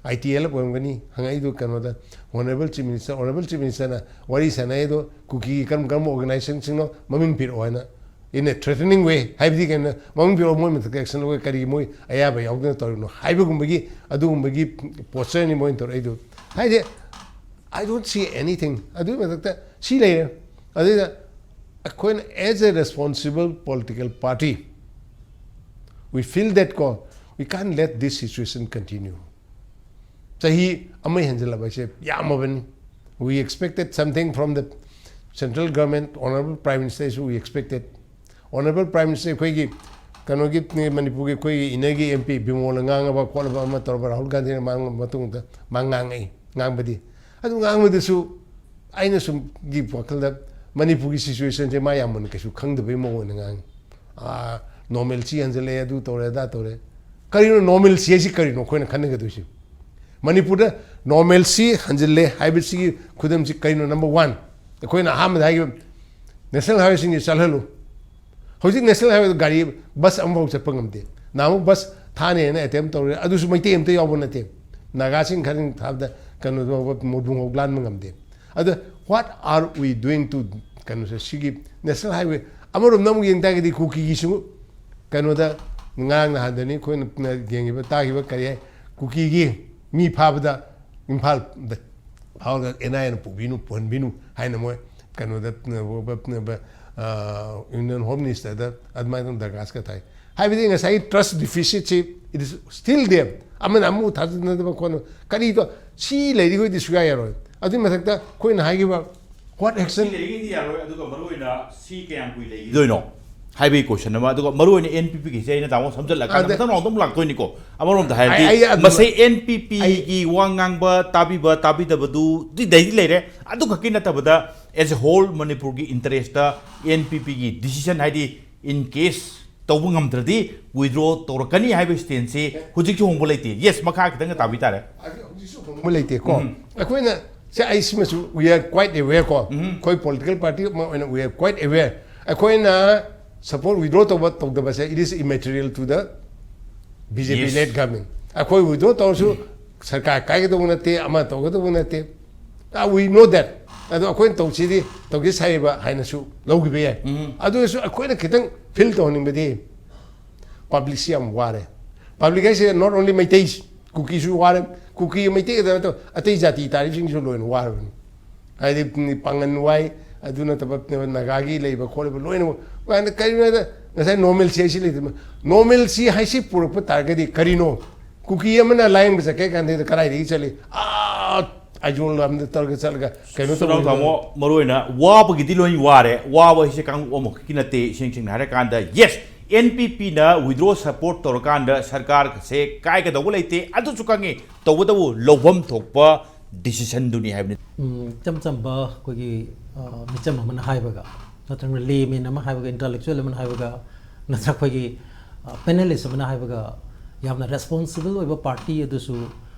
ITLF ꯑꯣꯏꯔꯝꯒꯅꯤ, ꯍꯪꯉꯛꯏꯗꯨ ꯀꯩꯅꯣꯗ, Honorable Chief Minister, Honorable Chief Ministerꯅ ꯋꯥꯔꯤ ꯁꯥꯟꯅꯩ ꯑꯗꯣ, ꯀꯨꯀꯤꯒꯤ ꯀꯔꯝ ꯀꯔꯝꯕ organizationꯁꯤꯡꯅꯣ ꯃꯃꯤꯡ ꯄꯤꯔꯛꯑꯣ ꯍꯥꯏꯅ, in a threatening way, ꯍꯥꯏꯕꯗꯤ ꯀꯩꯅꯣ, ꯃꯃꯤꯡ ꯄꯤꯔꯛꯑꯣ, ꯃꯣꯏ ꯃꯊꯛꯇ action ꯂꯧꯒꯦ, ꯀꯔꯤ ꯃꯣꯏ ꯑꯌꯥꯕ ꯌꯥꯎꯗꯅ ꯇꯧꯔꯤꯅꯣ ꯍꯥꯏꯕꯒꯨꯝꯕꯒꯤ, ꯑꯗꯨꯒꯨꯝꯕꯒꯤ postureꯅꯤ ꯃꯣꯏꯅ ꯇꯧꯔꯛꯏꯗꯨ꯫ ꯍꯥꯏꯗꯤ, I don't see anything꯫ ꯑꯗꯨꯒꯤ ꯃꯊꯛꯇ ꯁꯤ ꯂꯩꯔꯦ꯫ ꯑꯗꯨꯗ ꯑꯩꯈꯣꯏꯅ, as a responsible political party, we feel that ꯀꯣ, we can't let this situation continue꯫ ꯆꯍꯤ ꯑꯃ ꯍꯦꯟꯖꯜꯂꯕ ꯍꯥꯏꯁꯦ ꯌꯥꯝꯃꯕꯅꯤ꯫ We expected something from the central government, Honorable Prime Ministerꯁꯨ we expected꯫ Honorable Prime Minister ꯑꯩꯈꯣꯏꯒꯤ ꯀꯩꯅꯣꯒꯤ, ꯃꯅꯤꯄꯨꯔꯒꯤ ꯑꯩꯈꯣꯏꯒꯤ innerꯒꯤ MP ꯕꯤꯃꯣꯜꯅ ꯉꯥꯡꯉꯕ ꯈꯣꯠꯂꯕ ꯑꯃ ꯇꯧꯔꯕ, ꯔꯥꯍꯨꯜ ꯒꯥꯟꯙꯤꯅ ꯃꯥ ꯃꯇꯨꯡꯗ ꯃꯥ ꯉꯥꯡꯉꯛꯏ, ꯉꯥꯡꯕꯗꯤ꯫ ꯑꯗꯨ ꯉꯥꯡꯕꯗꯁꯨ ꯑꯩꯅ ꯁꯨꯝꯒꯤ ꯋꯥꯈꯜꯗ ꯃꯅꯤꯄꯨꯔꯒꯤ situationꯁꯦ ꯃꯥ ꯌꯥꯝ ꯃꯨꯟꯅ ꯀꯩꯁꯨ ꯈꯪꯗꯕꯒꯤ ꯃꯑꯣꯡꯗ ꯉꯥꯡꯉꯤ꯫ ꯑꯥ, normalcy ꯍꯟꯖꯤꯜꯂꯛꯑꯦ, ꯑꯗꯨ ꯇꯧꯔꯦ, ꯑꯗꯥ ꯇꯧꯔꯦ꯫ ꯀꯔꯤꯅꯣ normalcy ꯍꯥꯏꯁꯤ? ꯀꯔꯤꯅꯣ ꯑꯩꯈꯣꯏꯅ ꯈꯟꯅꯒꯗꯣꯏꯁꯤ? ꯃꯅꯤꯄꯨꯔꯗ normalcy ꯍꯟꯖꯤꯜꯂꯦ ꯍꯥꯏꯕꯁꯤꯒꯤ ꯈꯨꯗꯝꯁꯤ ꯀꯔꯤꯅꯣ? Number one, ꯑꯩꯈꯣꯏꯅ ꯑꯍꯥꯟꯕꯗ ꯍꯥꯏꯈꯤꯕ national highwayꯁꯤꯡꯁꯤ ꯆꯠꯍꯜꯂꯨ꯫ ꯍꯧꯖꯤꯛ national highwayꯗ ꯒꯥꯔꯤ, ꯕꯁ ꯑꯃꯐꯥꯎ ꯆꯠꯄ ꯉꯝꯗꯦ꯫ ꯅꯍꯥꯟꯃꯨꯛ ꯕꯁ ꯊꯥꯅꯦꯅ ꯑꯦꯇꯦꯝ ꯇꯧꯔꯦ, ꯑꯗꯨꯁꯨ ꯃꯩꯇꯩ ꯑꯝꯇ ꯌꯥꯎꯕ ꯅꯠꯇꯦ꯫ ꯅꯥꯒꯥꯁꯤꯡ ꯈꯔ ꯊꯥꯕꯗ ꯀꯩꯅꯣꯗꯣ ꯃꯣꯗꯨꯡꯍꯣꯛ ꯂꯥꯟꯕ ꯉꯝꯗꯦ꯫ ꯑꯗ what are we doing to ꯀꯩꯅꯣꯁꯦ, ꯁꯤꯒꯤ ꯅꯦꯁꯅꯦꯜ ꯍꯥꯏꯋꯦ ꯑꯃꯔꯣꯝꯗ ꯑꯃꯨꯛ ꯌꯦꯡ ꯇꯥꯔꯒꯗꯤ ꯀꯨꯀꯤꯒꯤꯁꯨ ꯀꯩꯅꯣꯗ ꯉꯔꯥꯡ ꯅꯍꯥꯟꯗꯅꯤ ꯑꯩꯈꯣꯏꯅ ꯌꯦꯡꯉꯤꯕ ꯇꯥꯈꯤꯕ ꯀꯔꯤ ꯍꯥꯏ, ꯀꯨꯀꯤꯒꯤ ꯃꯤ ꯐꯥꯕꯗ ꯏꯝꯐꯥꯜꯗ ꯐꯥꯎꯔꯒ ꯑꯦꯟ ꯑꯥꯏ ꯑꯦꯅ ꯄꯨꯕꯤꯅꯨ, ꯄꯨꯍꯟꯕꯤꯅꯨ ꯍꯥꯏꯅ ꯃꯣꯏ ꯀꯩꯅꯣꯗ, ꯏꯟꯗꯤꯌꯟ ꯍꯣꯝ ꯃꯤꯅꯤꯁꯇꯔꯗ ꯑꯗꯨꯃꯥꯏꯅ ꯗꯔꯈꯥꯁꯀ ꯊꯥꯏ꯫ ꯍꯥꯏꯕꯗꯤ ꯉꯁꯥꯏꯒꯤ ꯇ꯭ꯔꯁ ꯗꯤꯐꯤꯁꯤꯠꯁꯤ it is still there꯫ ꯑꯃꯅ ꯑꯃꯕꯨ ꯊꯥꯖꯅꯗꯕ ꯈꯣꯠꯅ ꯀꯔꯤꯗꯣ, ꯁꯤ ꯂꯩꯔꯤꯈꯣꯏꯗꯤ ꯁꯨꯡꯌꯥ ꯌꯥꯔꯣꯏ꯫ ꯑꯗꯨꯒꯤ ꯃꯊꯛꯇ ꯑꯩꯈꯣꯏꯅ ꯍꯥꯏꯈꯤꯕ what action? ꯁꯤ ꯂꯩꯔꯤꯉꯩꯗꯤ ꯌꯥꯔꯣꯏ, ꯑꯗꯨꯒ ꯃꯔꯨꯑꯣꯏꯅ ꯁꯤ ꯀꯌꯥꯝ ꯀꯨꯏ ꯂꯩꯈꯤꯗꯣꯏꯅꯣ ꯍꯥꯏꯕꯒꯤ ꯀꯣꯏꯁꯟ ꯑꯃ, ꯑꯗꯨꯒ ꯃꯔꯨꯑꯣꯏꯅ ꯑꯦꯟ ꯄꯤ ꯄꯤꯒꯤꯁꯦ ꯑꯩꯅ ꯇꯥꯃꯣ ꯁꯝꯖꯜꯂꯀꯥꯟꯗ ꯑꯗ- ꯃꯊꯪ ꯔꯥꯎꯟꯗ ꯑꯃꯨꯛ ꯂꯥꯛꯇꯣꯏꯅꯤꯀꯣ꯫ ꯑꯃꯔꯣꯝꯗ ꯍꯥꯏꯔꯗꯤ ꯑꯩ- ꯑꯩ ꯑꯗꯨ- ꯃꯁꯤ ꯑꯦꯟ ꯄꯤ ꯄꯤꯒꯤ ꯋꯥ ꯉꯥꯡꯕ ꯇꯥꯕꯤꯕ ꯇꯥꯕꯤꯗꯕꯗꯨꯗꯤ ꯂꯩꯗꯤ ꯂꯩꯔꯦ꯫ ꯑꯗꯨ ꯈꯛꯀꯤ ꯅꯠꯇꯕꯗ as a whole ꯃꯅꯤꯄꯨꯔꯒꯤ ꯏꯟꯇꯔꯦꯁꯇ ꯑꯦꯟ ꯄꯤ ꯄꯤꯒꯤ ꯗꯤꯁꯤꯖꯟ, ꯍꯥꯏꯗꯤ in case ꯇꯧꯕ ꯉꯝꯗ꯭ꯔꯗꯤ ꯋꯤꯗ꯭ꯔꯣ ꯇꯧꯔꯛꯀꯅꯤ ꯍꯥꯏꯕ ꯁ꯭ꯇꯦꯟꯁꯁꯤ ꯍꯧꯖꯤꯛꯁꯨ ꯍꯣꯡꯕ ꯂꯩꯇꯦ꯫ ꯌꯦꯁ, ꯃꯈꯥ ꯈꯤꯇꯪꯒ ꯇꯥꯕꯤ ꯇꯥꯔꯦ꯫ ꯍꯧꯕ ꯂꯩꯇꯦꯀꯣ꯫ ꯑꯩꯈꯣꯏꯅ ꯁꯦ, ꯑꯩ ꯁꯤꯃꯁꯨ we are quite aware ꯀꯣ꯫ ꯑꯩꯈꯣꯏ ꯄꯣꯂꯤꯇꯤꯀꯦꯜ ꯄꯥꯔꯇꯤ ꯑꯃ ꯑꯣꯏꯅ we are quite aware꯫ ꯑꯩꯈꯣꯏꯅ ꯁꯄꯣꯔꯠ ꯋꯤꯗ꯭ꯔꯣ ꯇꯧꯕ ꯇꯧꯗꯕꯁꯦ it is immaterial to the B J P led government꯫ ꯑꯩꯈꯣꯏ ꯋꯤꯗ꯭ꯔꯣ ꯇꯧꯔꯁꯨ ꯁꯔꯀꯥꯔ ꯀꯥꯏꯒꯗꯧꯕ ꯅꯠꯇꯦ, ꯑꯃ ꯇꯧꯒꯗꯧꯕ ꯅꯠꯇꯦ꯫ We know that꯫ ꯑꯗꯣ ꯑꯩꯈꯣꯏꯅ ꯇꯧꯁꯤꯗꯤ ꯇꯧꯒꯦ ꯁꯥꯏꯕ ꯍꯥꯏꯅꯁꯨ ꯂꯧꯈꯤꯕ ꯌꯥꯏ꯫ ꯑꯗꯨ ꯑꯣꯏꯔꯁꯨ ꯑꯩꯈꯣꯏꯅ ꯈꯤꯇꯪ ꯐꯤꯜ ꯇꯧꯍꯟꯅꯤꯡꯕꯗꯤ ꯄꯕ꯭ꯂꯤꯛꯁꯤ ꯌꯥꯝ ꯋꯥꯔꯦ꯫ ꯄꯕ꯭ꯂꯤꯛ ꯍꯥꯏꯁꯦ not only ꯃꯩꯇꯩ, ꯀꯨꯀꯤꯁꯨ ꯋꯥꯔꯦ꯫ ꯀꯨꯀꯤ ꯃꯩꯇꯩ ꯈꯛꯇ ꯅꯠꯇꯕ ꯑꯇꯩ ꯖꯥꯇꯤ ꯇꯥꯔꯤꯕꯁꯤꯡꯁꯨ ꯂꯣꯏꯅ ꯋꯥꯔꯕꯅꯤ꯫ ꯍꯥꯏꯗꯤ ꯄꯥꯡꯒꯟ ꯋꯥꯏ, ꯑꯗꯨ ꯅꯠꯇꯕ ꯅꯥꯒꯥꯒꯤ ꯂꯩꯕ ꯈꯣꯠꯂꯤꯕ ꯂꯣꯏꯅꯃꯛ꯫ ꯀꯥꯏꯅ ꯀꯔꯤꯅꯣ ꯍꯥꯏꯗ ꯉꯁꯥꯏ ꯅꯣꯔꯃꯦꯜꯁꯤ ꯍꯥꯏꯁꯤ ꯂꯩꯇꯕ꯫ ꯅꯣꯔꯃꯦꯜꯁꯤ ꯍꯥꯏꯁꯤ ꯄꯨꯔꯛꯄ ꯇꯥꯔꯒꯗꯤ ꯀꯔꯤꯅꯣ? ꯀꯨꯀꯤ ꯑꯃꯅ ꯂꯥꯌꯦꯡꯕ ꯆꯠꯀꯦ ꯀꯥꯟꯗ ꯀꯗꯥꯏꯗꯒꯤ ꯆꯠꯂꯤ? ꯑꯥ, ꯑꯥꯏꯖꯣꯜ ꯂꯝꯗ ꯇꯧꯔꯒ ꯆꯠꯂꯒ ꯀꯩꯅꯣ ꯁꯨꯅꯥꯎ ꯇꯧꯕ ꯇꯥꯃꯣ, ꯃꯔꯨꯑꯣꯏꯅ ꯋꯥꯕꯒꯤꯗꯤ ꯂꯣꯏ ꯋꯥꯔꯦ꯫ ꯋꯥꯕ ꯍꯥꯏꯁꯦ ꯀꯥꯡꯂꯨꯞ ꯑꯃꯈꯛꯀꯤ ꯅꯠꯇꯦ꯫ ꯏꯁꯦꯡ ꯁꯦꯡꯅ ꯍꯥꯏꯔꯀꯥꯟꯗ, ꯌꯦꯁ, ꯑꯦꯟ ꯄꯤ ꯄꯤꯅ ꯋꯤꯗ꯭ꯔꯣ ꯁꯄꯣꯔꯠ ꯇꯧꯔꯀꯥꯟꯗ ꯁꯔꯀꯥꯔꯁꯦ ꯀꯥꯏꯒꯗꯧꯕ ꯂꯩꯇꯦ꯫ ꯑꯗꯨꯁꯨ ꯈꯪꯉꯤ, ꯇꯧꯕꯇꯕꯨ ꯂꯧꯐꯝ ꯊꯣꯛꯄ ꯗꯤꯁꯤꯖꯟꯗꯨꯅꯤ ꯍꯥꯏꯕꯅꯤ꯫ ꯎꯝ, ꯏꯆꯝ ꯆꯝꯕ ꯑꯩꯈꯣꯏꯒꯤ, ꯑ, ꯃꯤꯆꯝ ꯑꯃꯅ ꯍꯥꯏꯕꯒ ꯅꯠꯇ꯭ꯔꯒꯅ ꯂꯦꯃꯦꯟ ꯑꯃ ꯍꯥꯏꯕꯒ, ꯏꯟꯇꯂꯦꯛꯆꯨꯋꯦꯜ ꯑꯃꯅ ꯍꯥꯏꯕꯒ ꯅꯠꯇ꯭ꯔꯒ ꯑꯩꯈꯣꯏꯒꯤ, ꯑ, ꯄꯦꯅꯦꯂꯤꯁ ꯑꯃꯅ ꯍꯥꯏꯕꯒ ꯌꯥꯝꯅ ꯔꯦꯁꯄꯣꯟꯁꯤꯕꯜ ꯑꯣꯏꯕ ꯄꯥꯔꯇꯤ ꯑꯗꯨꯁꯨ,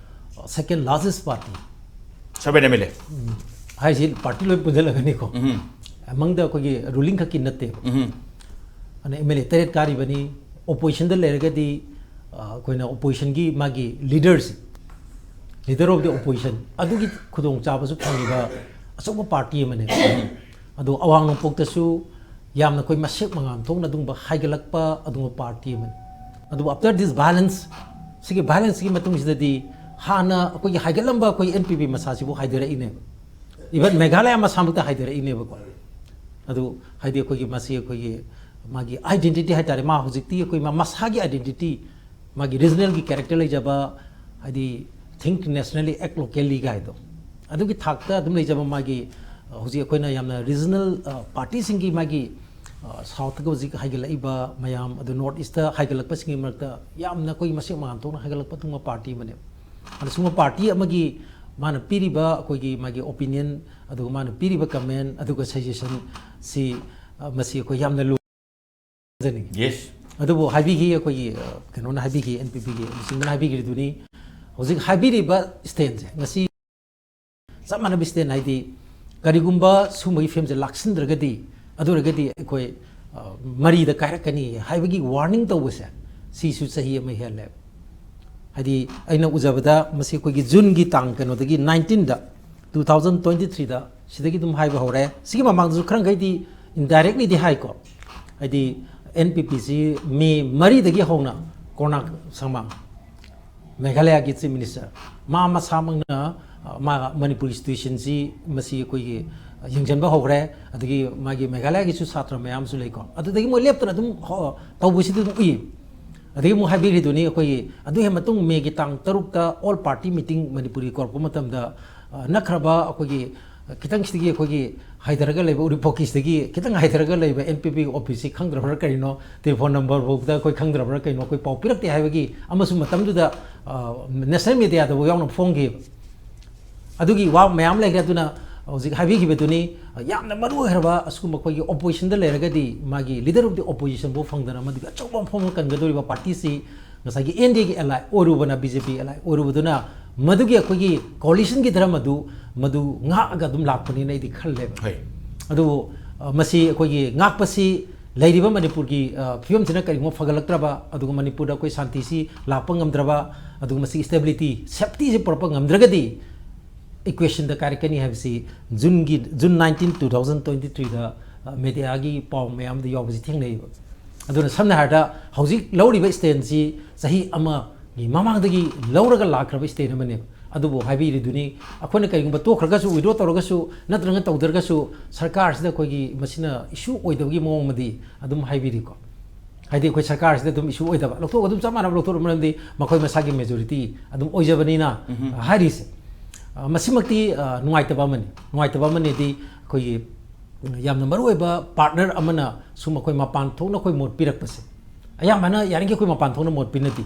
ꯑ, second largest party seven M L A. ꯍꯥꯏꯁꯤ ꯄꯥꯔꯇꯤ ꯂꯣꯏ ꯄꯨꯟꯁꯤꯜꯂꯒꯅꯤꯀꯣ꯫ ꯑꯃꯪꯗ ꯑꯩꯈꯣꯏꯒꯤ ꯔꯨꯂꯤꯡ ꯈꯛꯀꯤ ꯅꯠꯇꯦꯕ꯫ ꯑꯗꯨꯅ ꯑꯦꯝ ꯑꯦꯜ ꯑꯦ ꯇꯔꯦꯠ ꯀꯥꯔꯤꯕꯅꯤ꯫ ꯑꯣꯄꯣꯖꯤꯁꯟꯗ ꯂꯩꯔꯒꯗꯤ ꯑꯩꯈꯣꯏꯅ ꯑꯣꯄꯣꯖꯤꯁꯟꯒꯤ ꯃꯥꯒꯤ leadership, leader of the opposition, ꯑꯗꯨꯒꯤ ꯈꯨꯗꯣꯡꯆꯥꯕꯁꯨ ꯐꯪꯉꯤꯕ ꯑꯆꯧꯕ ꯄꯥꯔꯇꯤ ꯑꯃꯅꯦ꯫ ꯑꯗꯣ ꯑꯋꯥꯡ ꯅꯣꯡꯄꯣꯛꯇꯁꯨ ꯌꯥꯝꯅ ꯑꯩꯈꯣꯏ ꯃꯁꯦꯛ ꯃꯉꯥꯜ ꯊꯣꯛꯅ ꯑꯗꯨꯒꯨꯝꯕ ꯍꯥꯏꯒꯠꯂꯛꯄ ꯑꯗꯨꯒꯨꯝꯕ ꯄꯥꯔꯇꯤ ꯑꯃꯅꯤ꯫ ꯑꯗꯨꯕꯨ after this violence, ꯁꯤꯒꯤ ꯚꯥꯏꯂꯦꯟꯁꯀꯤ ꯃꯇꯨꯡꯁꯤꯗꯗꯤ ꯍꯥꯟꯅ ꯑꯩꯈꯣꯏꯒꯤ ꯍꯥꯏꯒꯠꯂꯝꯕ ꯑꯩꯈꯣꯏ and P P ꯃꯁꯥꯁꯤꯕꯨ ꯍꯥꯏꯊꯔꯛꯏꯅꯦꯕ꯫ Even Meghalaya ꯃꯁꯥꯃꯛꯇ ꯍꯥꯏꯊꯔꯛꯏꯅꯦꯕꯀꯣ꯫ ꯑꯗꯨ ꯍꯥꯏꯗꯤ ꯑꯩꯈꯣꯏꯒꯤ ꯃꯁꯤ ꯑꯩꯈꯣꯏꯒꯤ ꯃꯥꯒꯤ ꯑꯥꯏꯗꯦꯟꯇꯤꯇꯤ ꯍꯥꯏꯇꯥꯔꯦ, ꯃꯥ ꯍꯧꯖꯤꯛꯇꯤ ꯑꯩꯈꯣꯏ ꯃꯥ ꯃꯁꯥꯒꯤ ꯑꯥꯏꯗꯦꯟꯇꯤꯇꯤ, ꯃꯥꯒꯤ ꯔꯤꯖꯅꯦꯜꯒꯤ ꯀꯦꯔꯦꯛꯇꯔ ꯂꯩꯖꯕ, ꯍꯥꯏꯗꯤ think nationally, act locally ꯀꯥꯏꯗꯣ, ꯑꯗꯨꯒꯤ ꯊꯥꯛꯇ ꯑꯗꯨꯝ ꯂꯩꯖꯕ ꯃꯥꯒꯤ, ꯑ, ꯍꯧꯖꯤꯛ ꯑꯩꯈꯣꯏꯅ ꯌꯥꯝꯅ ꯔꯤꯖꯅꯦꯜ, ꯑ, ꯄꯥꯔꯇꯤꯁꯤꯡꯒꯤ ꯃꯥꯒꯤ, ꯑ, ꯁꯥꯎꯠꯇꯒ ꯍꯧꯖꯤꯛ ꯍꯥꯏꯒꯠꯂꯛꯏꯕ ꯃꯌꯥꯝ, ꯑꯗꯨ ꯅꯣꯔꯠ ꯏꯁꯇ ꯍꯥꯏꯒꯠꯂꯛꯄꯁꯤꯡꯒꯤ ꯃꯔꯛꯇ ꯌꯥꯝꯅ ꯑꯩꯈꯣꯏꯒꯤ ꯃꯁꯦꯛ ꯃꯉꯥꯜ ꯊꯣꯛꯅ ꯍꯥꯏꯒꯠꯂꯛꯄ ꯑꯗꯨꯒꯨꯝꯕ ꯄꯥꯔꯇꯤ ꯑꯃꯅꯦꯕ꯫ ꯑꯗ ꯁꯤꯒꯨꯝꯕ ꯄꯥꯔꯇꯤ ꯑꯃꯒꯤ ꯃꯥꯅ ꯄꯤꯔꯤꯕ ꯑꯩꯈꯣꯏꯒꯤ ꯃꯥꯒꯤ ꯑꯣꯄꯤꯅꯤꯌꯟ, ꯑꯗꯨꯒ ꯃꯥꯅ ꯄꯤꯔꯤꯕ ꯀꯃꯦꯟ, ꯑꯗꯨꯒ ꯁꯖꯦꯁꯟꯁꯤ, ꯑ, ꯃꯁꯤ ꯑꯩꯈꯣꯏ ꯌꯥꯝꯅ ꯂꯨ-, ꯊꯥꯖꯅꯤꯡꯉꯤ꯫ ꯌꯦꯁ꯫ ꯑꯗꯨꯕꯨ ꯍꯥꯏꯕꯤꯈꯤ ꯑꯩꯈꯣꯏꯒꯤ, ꯑ, ꯀꯩꯅꯣꯅ ꯍꯥꯏꯕꯤꯈꯤ, ꯑꯦꯟ ꯄꯤ ꯄꯤꯒꯤ ꯂꯨꯆꯤꯡꯕꯅ ꯍꯥꯏꯕꯤꯈ꯭ꯔꯤꯗꯨꯅꯤ꯫ ꯍꯧꯖꯤꯛ ꯍꯥꯏꯕꯤꯔꯤꯕ ꯁ꯭ꯇꯦꯟꯁꯦ ꯉꯁꯤ ꯆꯞ ꯃꯥꯟꯅꯕ ꯁ꯭ꯇꯦꯟ, ꯍꯥꯏꯗꯤ ꯀꯔꯤꯒꯨꯝꯕ ꯁꯤꯒꯨꯝꯕꯒꯤ ꯐꯤꯕꯝꯁꯦ ꯂꯥꯛꯁꯤꯟꯗ꯭ꯔꯒꯗꯤ, ꯑꯗꯨ ꯑꯣꯏꯔꯒꯗꯤ ꯑꯩꯈꯣꯏ, ꯑ, ꯃꯔꯤꯗ ꯀꯥꯏꯔꯛꯀꯅꯤ ꯍꯥꯏꯕꯒꯤ ꯋꯥꯔꯅꯤꯡ ꯇꯧꯕꯁꯦ, ꯁꯤꯁꯨ ꯆꯍꯤ ꯑꯃ ꯍꯦꯜꯂꯦ꯫ ꯍꯥꯏꯗꯤ ꯑꯩꯅ ꯎꯖꯕꯗ ꯃꯁꯤ ꯑꯩꯈꯣꯏꯒꯤ ꯖꯨꯟꯒꯤ ꯇꯥꯡ ꯀꯩꯅꯣꯗꯒꯤ, nineteenꯗ, two thousand twenty threeꯗ ꯁꯤꯗꯒꯤ ꯑꯗꯨꯝ ꯍꯥꯏꯕ ꯍꯧꯔꯦ꯫ ꯁꯤꯒꯤ ꯃꯃꯥꯡꯗꯁꯨ ꯈꯔ ꯃꯈꯩꯗꯤ indirectlyꯗꯤ ꯍꯥꯏꯀꯣ, ꯍꯥꯏꯗꯤ ꯑꯦꯟ ꯄꯤ ꯄꯤꯁꯤ ꯃꯦ ꯃꯔꯤꯗꯒꯤ ꯍꯧꯅ ꯀꯣꯔꯣꯅꯥ ꯁꯪꯃꯥꯡ, ꯃꯦꯘꯥꯂꯌꯥꯒꯤ ꯆꯤꯐ ꯃꯤꯅꯤꯁꯇꯔ, ꯃꯥ ꯃꯁꯥꯃꯛꯅ, ꯑ, ꯃꯥ ꯃꯅꯤꯄꯨꯔꯒꯤ ꯁꯤꯆꯨꯋꯦꯁꯟꯁꯤ ꯃꯁꯤ ꯑꯩꯈꯣꯏꯒꯤ, ꯑ, ꯌꯦꯡꯁꯤꯟꯕ ꯍꯧꯈ꯭ꯔꯦ, ꯑꯗꯒꯤ ꯃꯥꯒꯤ ꯃꯦꯘꯥꯂꯌꯥꯒꯤꯁꯨ ꯁꯥꯇ꯭ꯔ ꯃꯌꯥꯝꯁꯨ ꯂꯩꯀꯣ, ꯑꯗꯨꯗꯒꯤ ꯃꯣꯏ ꯂꯦꯞꯇꯅ ꯑꯗꯨꯝ ꯍꯣ-, ꯇꯧꯕꯁꯤꯗꯤ ꯑꯗꯨꯝ ꯎꯏ꯫ ꯑꯗꯒꯤ ꯑꯃꯨꯛ ꯍꯥꯏꯕꯤꯔꯤꯗꯨꯅꯤ ꯑꯩꯈꯣꯏꯒꯤ, ꯑꯗꯨꯒꯤ ꯃꯇꯨꯡ ꯃꯦꯒꯤ ꯇꯥꯡ ꯇꯔꯨꯛꯇ ꯑꯣꯜ ꯄꯥꯔꯇꯤ ꯃꯤꯇꯤꯡ ꯃꯅꯤꯄꯨꯔꯒꯤ ꯀꯧꯔꯛꯄ ꯃꯇꯝꯗ, ꯑ, ꯅꯛꯈ꯭ꯔꯕ ꯑꯩꯈꯣꯏꯒꯤ, ꯑ, ꯈꯤꯇꯪ ꯁꯤꯗꯒꯤ ꯑꯩꯈꯣꯏꯒꯤ ꯍꯥꯏꯊꯔꯒ ꯂꯩꯕ ꯎꯔꯤꯄꯣꯛꯀꯤꯁꯤꯗꯒꯤ ꯈꯤꯇꯪ ꯍꯥꯏꯊꯔꯒ ꯂꯩꯕ ꯑꯦꯟ ꯄꯤ ꯄꯤ ꯑꯣꯐꯤꯁꯁꯤ ꯈꯪꯗ꯭ꯔꯕ꯭ꯔꯥ ꯀꯔꯤꯅꯣ, ꯇꯦꯂꯤꯐꯣꯟ ꯅꯝꯕꯔ ꯐꯥꯎꯗ ꯑꯩꯈꯣꯏ ꯈꯪꯗ꯭ꯔꯕ꯭ꯔꯥ ꯀꯩꯅꯣ, ꯑꯩꯈꯣꯏ ꯄꯥꯎ ꯄꯤꯔꯛꯇꯦ ꯍꯥꯏꯕꯒꯤ ꯑꯃꯁꯨ ꯃꯇꯝꯗꯨꯗ, ꯑ, ꯅꯦꯁꯅꯦꯜ ꯃꯦꯗꯤꯌꯥꯗꯐꯥꯎ ꯌꯥꯎꯅ ꯐꯣꯡꯈꯤꯕ꯫ ꯑꯗꯨꯒꯤ ꯋꯥ ꯃꯌꯥꯝ ꯂꯩꯈ꯭ꯔꯦ꯫ ꯑꯗꯨꯅ ꯍꯧꯖꯤꯛ ꯍꯥꯏꯕꯤꯈꯤꯕꯗꯨꯅꯤ, ꯌꯥꯝꯅ ꯃꯔꯨ ꯑꯣꯏꯔꯕ ꯑꯁꯤꯒꯨꯝꯕ ꯑꯩꯈꯣꯏꯒꯤ ꯑꯣꯄꯣꯖꯤꯁꯟꯗ ꯂꯩꯔꯒꯗꯤ ꯃꯥꯒꯤ ꯂꯤꯗꯔ ꯑꯣꯐ ꯗꯤ ꯑꯣꯄꯣꯖꯤꯁꯟꯕꯨ ꯐꯪꯗꯅ ꯃꯗꯨꯒꯤ ꯑꯆꯧꯕ ꯃꯐꯝ ꯑꯃ ꯀꯟꯒꯗꯧꯔꯤꯕ ꯄꯥꯔꯇꯤꯁꯤ ꯉꯁꯥꯏꯒꯤ ꯑꯦꯟ ꯗꯤ ꯑꯦꯒꯤ ꯑꯦꯂꯥꯏ ꯑꯣꯏꯔꯨꯕꯅ, ꯕꯤ ꯖꯦ ꯄꯤ ꯑꯦꯂꯥꯏ ꯑꯣꯏꯔꯨꯕꯗꯨꯅ ꯃꯗꯨꯒꯤ ꯑꯩꯈꯣꯏꯒꯤ ꯀꯣꯑꯣꯂꯤꯁꯟꯒꯤ ꯙꯔꯃꯗꯨ ꯃꯗꯨ ꯉꯥꯛꯑꯒ ꯑꯗꯨꯝ ꯂꯥꯛꯄꯅꯤꯅ ꯑꯩꯗꯤ ꯈꯜꯂꯦꯕ꯫ ꯍꯣꯏ꯫ ꯑꯗꯨꯕꯨ, ꯑ, ꯃꯁꯤ ꯑꯩꯈꯣꯏꯒꯤ ꯉꯥꯛꯄꯁꯤ ꯂꯩꯔꯤꯕ ꯃꯅꯤꯄꯨꯔꯒꯤ, ꯑ, ꯐꯤꯕꯝꯁꯤꯅ ꯀꯔꯤꯒꯨꯝꯕ ꯐꯒꯠꯂꯛꯇ꯭ꯔꯕ, ꯑꯗꯨꯒ ꯃꯅꯤꯄꯨꯔꯗ ꯑꯩꯈꯣꯏ ꯁꯥꯟꯇꯤꯁꯤ ꯂꯥꯛꯄ ꯉꯝꯗ꯭ꯔꯕ, ꯑꯗꯨꯒ ꯃꯁꯤ stability, safetyꯁꯤ ꯄꯨꯔꯛꯄ ꯉꯝꯗ꯭ꯔꯒꯗꯤ equationꯗ ꯀꯥꯏꯔꯛꯀꯅꯤ ꯍꯥꯏꯕꯁꯤ ꯖꯨꯟꯒꯤ, June nineteen, two thousand twenty ꯊ꯭ꯔꯤꯗ, ꯑ, mediaꯒꯤ ꯄꯥꯎ ꯃꯌꯥꯝꯗ ꯌꯥꯎꯕꯁꯤ ꯊꯦꯡꯅꯩꯕ꯫ ꯑꯗꯨꯅ ꯁꯝꯅ ꯍꯥꯏꯔꯕꯗ ꯍꯧꯖꯤꯛ ꯂꯧꯔꯤꯕ stanceꯁꯤ ꯆꯍꯤ ꯑꯃꯒꯤ ꯃꯃꯥꯡꯗꯒꯤ ꯂꯧꯔꯒ ꯂꯥꯛꯈ꯭ꯔꯕ stand ꯑꯃꯅꯦꯕ꯫ ꯑꯗꯨꯕꯨ ꯍꯥꯏꯕꯤꯔꯤꯗꯨꯅꯤ, ꯑꯩꯈꯣꯏꯅ ꯀꯔꯤꯒꯨꯝꯕ ꯇꯣꯛꯈ꯭ꯔꯒꯁꯨ, withdraw ꯇꯧꯔꯒꯁꯨ, ꯅꯠꯇ꯭ꯔꯒ ꯇꯧꯗ꯭ꯔꯒꯁꯨ, ꯁꯔꯀꯥꯔꯁꯤꯗ ꯑꯩꯈꯣꯏꯒꯤ ꯃꯁꯤꯅ issue ꯑꯣꯏꯗꯕꯒꯤ ꯃꯑꯣꯡ ꯑꯃꯗꯤ ꯑꯗꯨꯝ ꯍꯥꯏꯕꯤꯔꯤꯀꯣ꯫ ꯍꯥꯏꯗꯤ ꯑꯩꯈꯣꯏ ꯁꯔꯀꯥꯔꯁꯤꯗ ꯑꯗꯨꯝ issue ꯑꯣꯏꯗꯕ, ꯂꯧꯊꯣꯛ ꯑꯗꯨꯝ ꯆꯞ ꯃꯥꯟꯅꯕ ꯂꯧꯊꯣꯛꯑꯣ, ꯃꯔꯝꯗꯤ ꯃꯈꯣꯏ ꯃꯁꯥꯒꯤ majority ꯑꯗꯨꯝ ꯑꯣꯏꯖꯕꯅꯤꯅ, ꯎꯝ꯫ ꯍꯥꯏꯔꯤꯁꯦ꯫ ꯑ, ꯃꯁꯤꯃꯛꯇꯤ, ꯑ, ꯅꯨꯡꯉꯥꯏꯇꯕ ꯑꯃꯅꯤ꯫ ꯅꯨꯡꯉꯥꯏꯇꯕ ꯑꯃꯅꯤꯗꯤ ꯑꯩꯈꯣꯏꯒꯤ ꯌꯥꯝꯅ ꯃꯔꯨꯑꯣꯏꯕ partner ꯑꯃꯅ ꯁꯨꯝ ꯑꯩꯈꯣꯏ ꯃꯄꯥꯟ ꯊꯣꯛꯅ ꯑꯩꯈꯣꯏ ꯃꯣꯠ ꯄꯤꯔꯛꯄꯁꯦ꯫ ꯑꯌꯥꯝꯕꯅ ꯌꯥꯔꯤꯈꯩ ꯑꯩꯈꯣꯏ ꯃꯄꯥꯟ ꯊꯣꯛꯅ ꯃꯣꯠ ꯄꯤꯅꯗꯦ꯫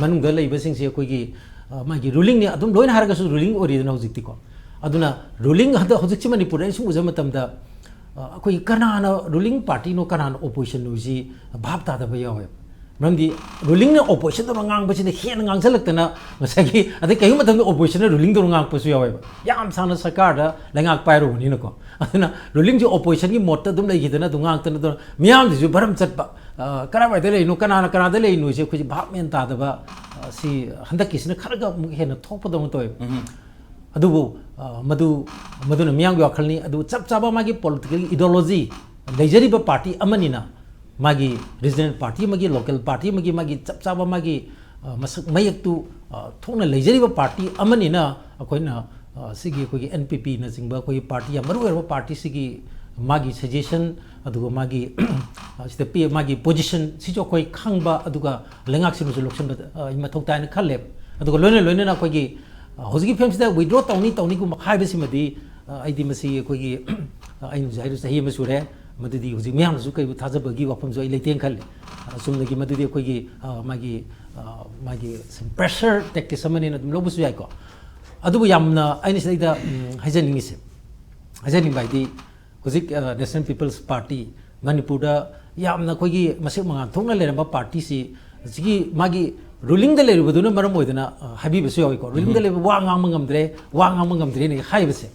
ꯃꯅꯨꯡꯗ ꯂꯩꯕꯁꯤꯡꯁꯦ ꯑꯩꯈꯣꯏꯒꯤ, ꯑ, ꯃꯥꯒꯤ rulingꯅꯤ ꯑꯗꯨꯝ ꯂꯣꯏꯅ ꯍꯥꯏꯔꯒꯁꯨ ruling ꯑꯣꯏꯔꯤꯗꯅ ꯍꯧꯖꯤꯛꯇꯤꯀꯣ꯫ ꯑꯗꯨꯅ ruling ꯍꯟꯗꯛ ꯍꯧꯖꯤꯛꯁꯤ ꯃꯅꯤꯄꯨꯔꯗ ꯑꯩꯅ ꯁꯨꯝ ꯎꯖꯕ ꯃꯇꯝꯗ, ꯑ, ꯑꯩꯈꯣꯏꯒꯤ ꯀꯅꯥꯅ ruling partyꯅꯣ, ꯀꯅꯥꯅ oppositionꯅꯣ ꯍꯥꯏꯁꯤ ꯚꯥꯞ ꯇꯥꯗꯕ ꯌꯥꯎꯋꯦꯕ꯫ ꯃꯔꯝꯗꯤ rulingꯅ oppositionꯗꯧꯅ ꯉꯥꯡꯕꯁꯤꯅ ꯍꯦꯟꯅ ꯉꯥꯡꯁꯤꯜꯂꯛꯇꯅ ꯉꯁꯥꯏꯒꯤ, ꯑꯗꯩ ꯀꯩꯒꯨꯝꯕ ꯃꯇꯝꯗ oppositionꯅ rulingꯗꯧꯅ ꯉꯥꯡꯉꯛꯄꯁꯨ ꯌꯥꯎꯋꯦꯕ꯫ ꯌꯥꯝ ꯁꯥꯡꯅ ꯁꯔꯀꯥꯔꯗ ꯂꯩꯉꯥꯛ ꯄꯥꯏꯔꯨꯕꯅꯤꯅꯀꯣ꯫ ꯑꯗꯨꯅ rulingꯁꯤ oppositionꯒꯤ ꯃꯣꯠꯇ ꯑꯗꯨꯝ ꯂꯩꯈꯤꯗꯅ ꯑꯗꯨꯝ ꯉꯥꯡꯉꯛꯇꯅ ꯑꯗꯨꯝ ꯃꯤꯌꯥꯝꯁꯤꯁꯨ ꯚꯔꯝ ꯆꯠꯄ, ꯑ, ꯀꯔꯥꯏꯋꯥꯏꯗ ꯂꯩꯔꯤꯅꯣ, ꯀꯅꯥꯅ ꯀꯅꯥꯗ ꯂꯩꯔꯤꯅꯣꯁꯦ ꯑꯩꯈꯣꯏꯁꯦ ꯚꯥꯞ ꯃꯦꯟ ꯇꯥꯗꯕ, ꯑ, ꯁꯤ ꯍꯟꯗꯛꯀꯤꯁꯤꯅ ꯈꯔꯒ ꯑꯃꯨꯛ ꯍꯦꯟꯅ ꯊꯣꯛꯄꯗꯧꯅ ꯇꯧꯋꯦꯕ꯫ ꯎꯝ꯫ ꯑꯗꯨꯕꯨ, ꯑ, ꯃꯗꯨ, ꯃꯗꯨꯅ ꯃꯤꯌꯥꯝꯒꯤ ꯋꯥꯈꯜꯅꯤ꯫ ꯑꯗꯨ ꯆꯞ ꯆꯥꯕ ꯃꯥꯒꯤ political ideology ꯂꯩꯖꯔꯤꯕ party ꯑꯃꯅꯤꯅ, ꯃꯥꯒꯤ regional party ꯑꯃꯒꯤ, local party ꯑꯃꯒꯤ, ꯃꯥꯒꯤ ꯆꯞ ꯆꯥꯕ ꯃꯥꯒꯤ, ꯑ, ꯃꯁꯛ ꯃꯌꯦꯛꯇꯨ, ꯑ, ꯊꯣꯛꯅ ꯂꯩꯖꯔꯤꯕ party ꯑꯃꯅꯤꯅ, ꯑꯩꯈꯣꯏꯅ, ꯑ, ꯁꯤꯒꯤ ꯑꯩꯈꯣꯏꯒꯤ NPPꯅꯆꯤꯡꯕ ꯑꯩꯈꯣꯏꯒꯤ party ꯌꯥꯝ ꯃꯔꯨ ꯑꯣꯏꯔꯕ partyꯁꯤꯒꯤ ꯃꯥꯒꯤ suggestion, ꯑꯗꯨꯒ ꯃꯥꯒꯤ, ꯑ, ꯁꯤꯗ ꯄꯤ-, ꯃꯥꯒꯤ position ꯁꯤꯁꯨ ꯑꯩꯈꯣꯏ ꯈꯪꯕ, ꯑꯗꯨꯒ ꯂꯩꯉꯥꯛꯁꯤꯅꯁꯨ ꯂꯧꯁꯤꯟꯕ, ꯑ, ꯑꯩ ꯃꯊꯧ ꯇꯥꯏꯅ ꯈꯜꯂꯦ꯫ ꯑꯗꯨꯒ ꯂꯣꯏꯅ ꯂꯣꯏꯅꯅ ꯑꯩꯈꯣꯏꯒꯤ, ꯑ, ꯍꯧꯖꯤꯛꯀꯤ ꯐꯤꯕꯝꯁꯤꯗ withdraw ꯇꯧꯅꯤ ꯇꯧꯅꯤꯒꯨꯝꯕ ꯍꯥꯏꯕꯁꯤꯃꯗꯤ, ꯑ, ꯑꯩꯗꯤ ꯃꯁꯤ ꯑꯩꯈꯣꯏꯒꯤ, ꯑ, ꯑꯩꯅ ꯍꯧꯖꯤꯛ ꯍꯥꯏꯔꯤꯕ ꯆꯍꯤ ꯑꯃ ꯁꯨꯔꯦ, ꯃꯗꯨꯗꯤ ꯍꯧꯖꯤꯛ ꯃꯤꯌꯥꯝꯅꯁꯨ ꯀꯔꯤꯕꯨ ꯊꯥꯖꯕꯒꯤ ꯋꯥꯐꯝꯁꯨ ꯑꯩ ꯂꯩꯇꯦꯅ ꯈꯜꯂꯤ꯫ ꯑ, ꯆꯨꯝꯅꯒꯤ ꯃꯗꯨꯗꯤ ꯑꯩꯈꯣꯏꯒꯤ, ꯑ, ꯃꯥꯒꯤ, ꯑ, ꯃꯥꯒꯤ ꯁꯨꯝ pressure tactics ꯑꯃꯅꯦꯅ ꯑꯗꯨꯝ ꯂꯧꯕꯁꯨ ꯌꯥꯏꯀꯣ꯫ ꯑꯗꯨꯕꯨ ꯌꯥꯝꯅ ꯑꯩꯅ ꯁꯤꯗꯩꯗ, ꯎꯝ, ꯍꯥꯏꯖꯅꯤꯡꯉꯤꯁꯦ, ꯍꯥꯏꯖꯅꯤꯡꯕ ꯍꯥꯏꯗꯤ ꯍꯧꯖꯤꯛ, ꯑ, National People's Party ꯃꯅꯤꯄꯨꯔꯗ ꯌꯥꯝꯅ ꯑꯩꯈꯣꯏꯒꯤ ꯃꯁꯦꯛ ꯃꯉꯥꯜ ꯊꯣꯛꯅ ꯂꯩꯔꯝꯕ partyꯁꯤ ꯍꯧꯖꯤꯛꯀꯤ ꯃꯥꯒꯤ rulingꯗ ꯂꯩꯔꯨꯕꯗꯨꯅ ꯃꯔꯝ ꯑꯣꯏꯗꯅ, ꯑ, ꯍꯥꯏꯕꯤꯕꯁꯨ ꯌꯥꯎꯏꯀꯣ꯫ Rulingꯗ ꯎꯝ꯫ ꯂꯩꯕ ꯋꯥ ꯉꯥꯡꯕ ꯉꯝꯗ꯭ꯔꯦ, ꯋꯥ ꯉꯥꯡꯕ ꯉꯝꯗ꯭ꯔꯦꯅ ꯍꯥꯏꯕꯁꯦ,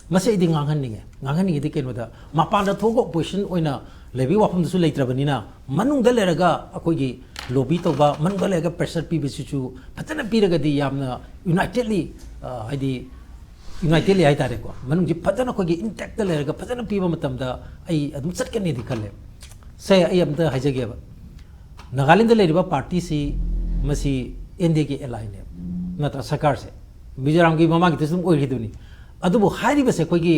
ꯃꯁꯤ ꯑꯩꯗꯤ ꯉꯥꯡꯍꯟꯅꯤꯡꯉꯦ꯫ ꯉꯥꯡꯍꯟꯅꯤꯡꯉꯤꯗꯤ ꯀꯩꯅꯣꯗ, ꯃꯄꯥꯟꯗ ꯊꯣꯛꯑꯒ opposition ꯑꯣꯏꯅ ꯂꯩꯕꯒꯤ ꯋꯥꯐꯝꯗꯨꯁꯨ ꯂꯩꯇ꯭ꯔꯕꯅꯤꯅ, ꯃꯅꯨꯡꯗ ꯂꯩꯔꯒ ꯑꯩꯈꯣꯏꯒꯤ ꯂꯣꯕꯤ ꯇꯧꯕ, ꯃꯅꯨꯡꯗ ꯂꯩꯔꯒ ꯄ꯭ꯔꯦꯁꯔ ꯄꯤꯕꯁꯤꯁꯨ ꯐꯖꯅ ꯄꯤꯔꯒꯗꯤ ꯌꯥꯝꯅ ꯌꯨꯅꯥꯏꯇꯦꯗꯂꯤ, ꯍꯥꯏꯗꯤ ꯌꯨꯅꯥꯏꯇꯦꯗꯂꯤ ꯍꯥꯏꯇꯥꯔꯦꯀꯣ, ꯃꯅꯨꯡꯁꯤ ꯐꯖꯅ ꯑꯩꯈꯣꯏꯒꯤ ꯏꯟꯇꯦꯛꯇ ꯂꯩꯔꯒ ꯐꯖꯅ ꯄꯤꯕ ꯃꯇꯝꯗ ꯑꯩ ꯑꯗꯨꯝ ꯆꯠꯀꯅꯤꯗꯤ ꯈꯜꯂꯦ꯫ ꯁꯦ, ꯑꯩ ꯑꯝꯇ ꯍꯥꯏꯖꯒꯦꯕ, ꯅꯥꯒꯥꯂꯦꯟꯗ ꯂꯩꯔꯤꯕ ꯄꯥꯔꯇꯤꯁꯤ ꯃꯁꯤ ꯑꯦꯟ ꯗꯤ ꯑꯦꯒꯤ ꯑꯦꯂꯥꯏꯅꯦꯕ, ꯅꯠꯇ꯭ꯔꯥ? ꯁꯔꯀꯥꯔꯁꯦ ꯃꯤꯖꯣꯔꯥꯝꯒꯤ ꯃꯃꯥꯡꯒꯤꯗꯁꯨ ꯑꯗꯨꯝ ꯑꯣꯏꯈꯤꯗꯨꯅꯤ꯫ ꯑꯗꯨꯕꯨ ꯍꯥꯏꯔꯤꯕꯁꯦ ꯑꯩꯈꯣꯏꯒꯤ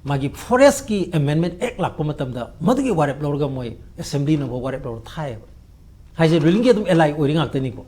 ꯃꯥꯒꯤ ꯐꯣꯔꯦꯁꯀꯤ ꯑꯦꯃꯦꯟꯃꯦꯟ ꯑꯦꯛ ꯂꯥꯛꯄ ꯃꯇꯝꯗ ꯃꯗꯨꯒꯤ ꯋꯥꯔꯦꯞ ꯂꯧꯔꯒ ꯃꯣꯏ ꯑꯦꯁꯦꯝꯕ꯭ꯂꯤꯅ ꯋꯥꯔꯦꯞ ꯂꯧꯔ ꯊꯥꯏꯌꯦꯕ꯫ ꯍꯥꯏꯁꯦ ꯔꯨꯂꯤꯡꯒꯤ ꯑꯗꯨꯝ ꯑꯦꯂꯥꯏ ꯑꯣꯏꯔꯤ ꯉꯥꯛꯇꯅꯤꯀꯣ꯫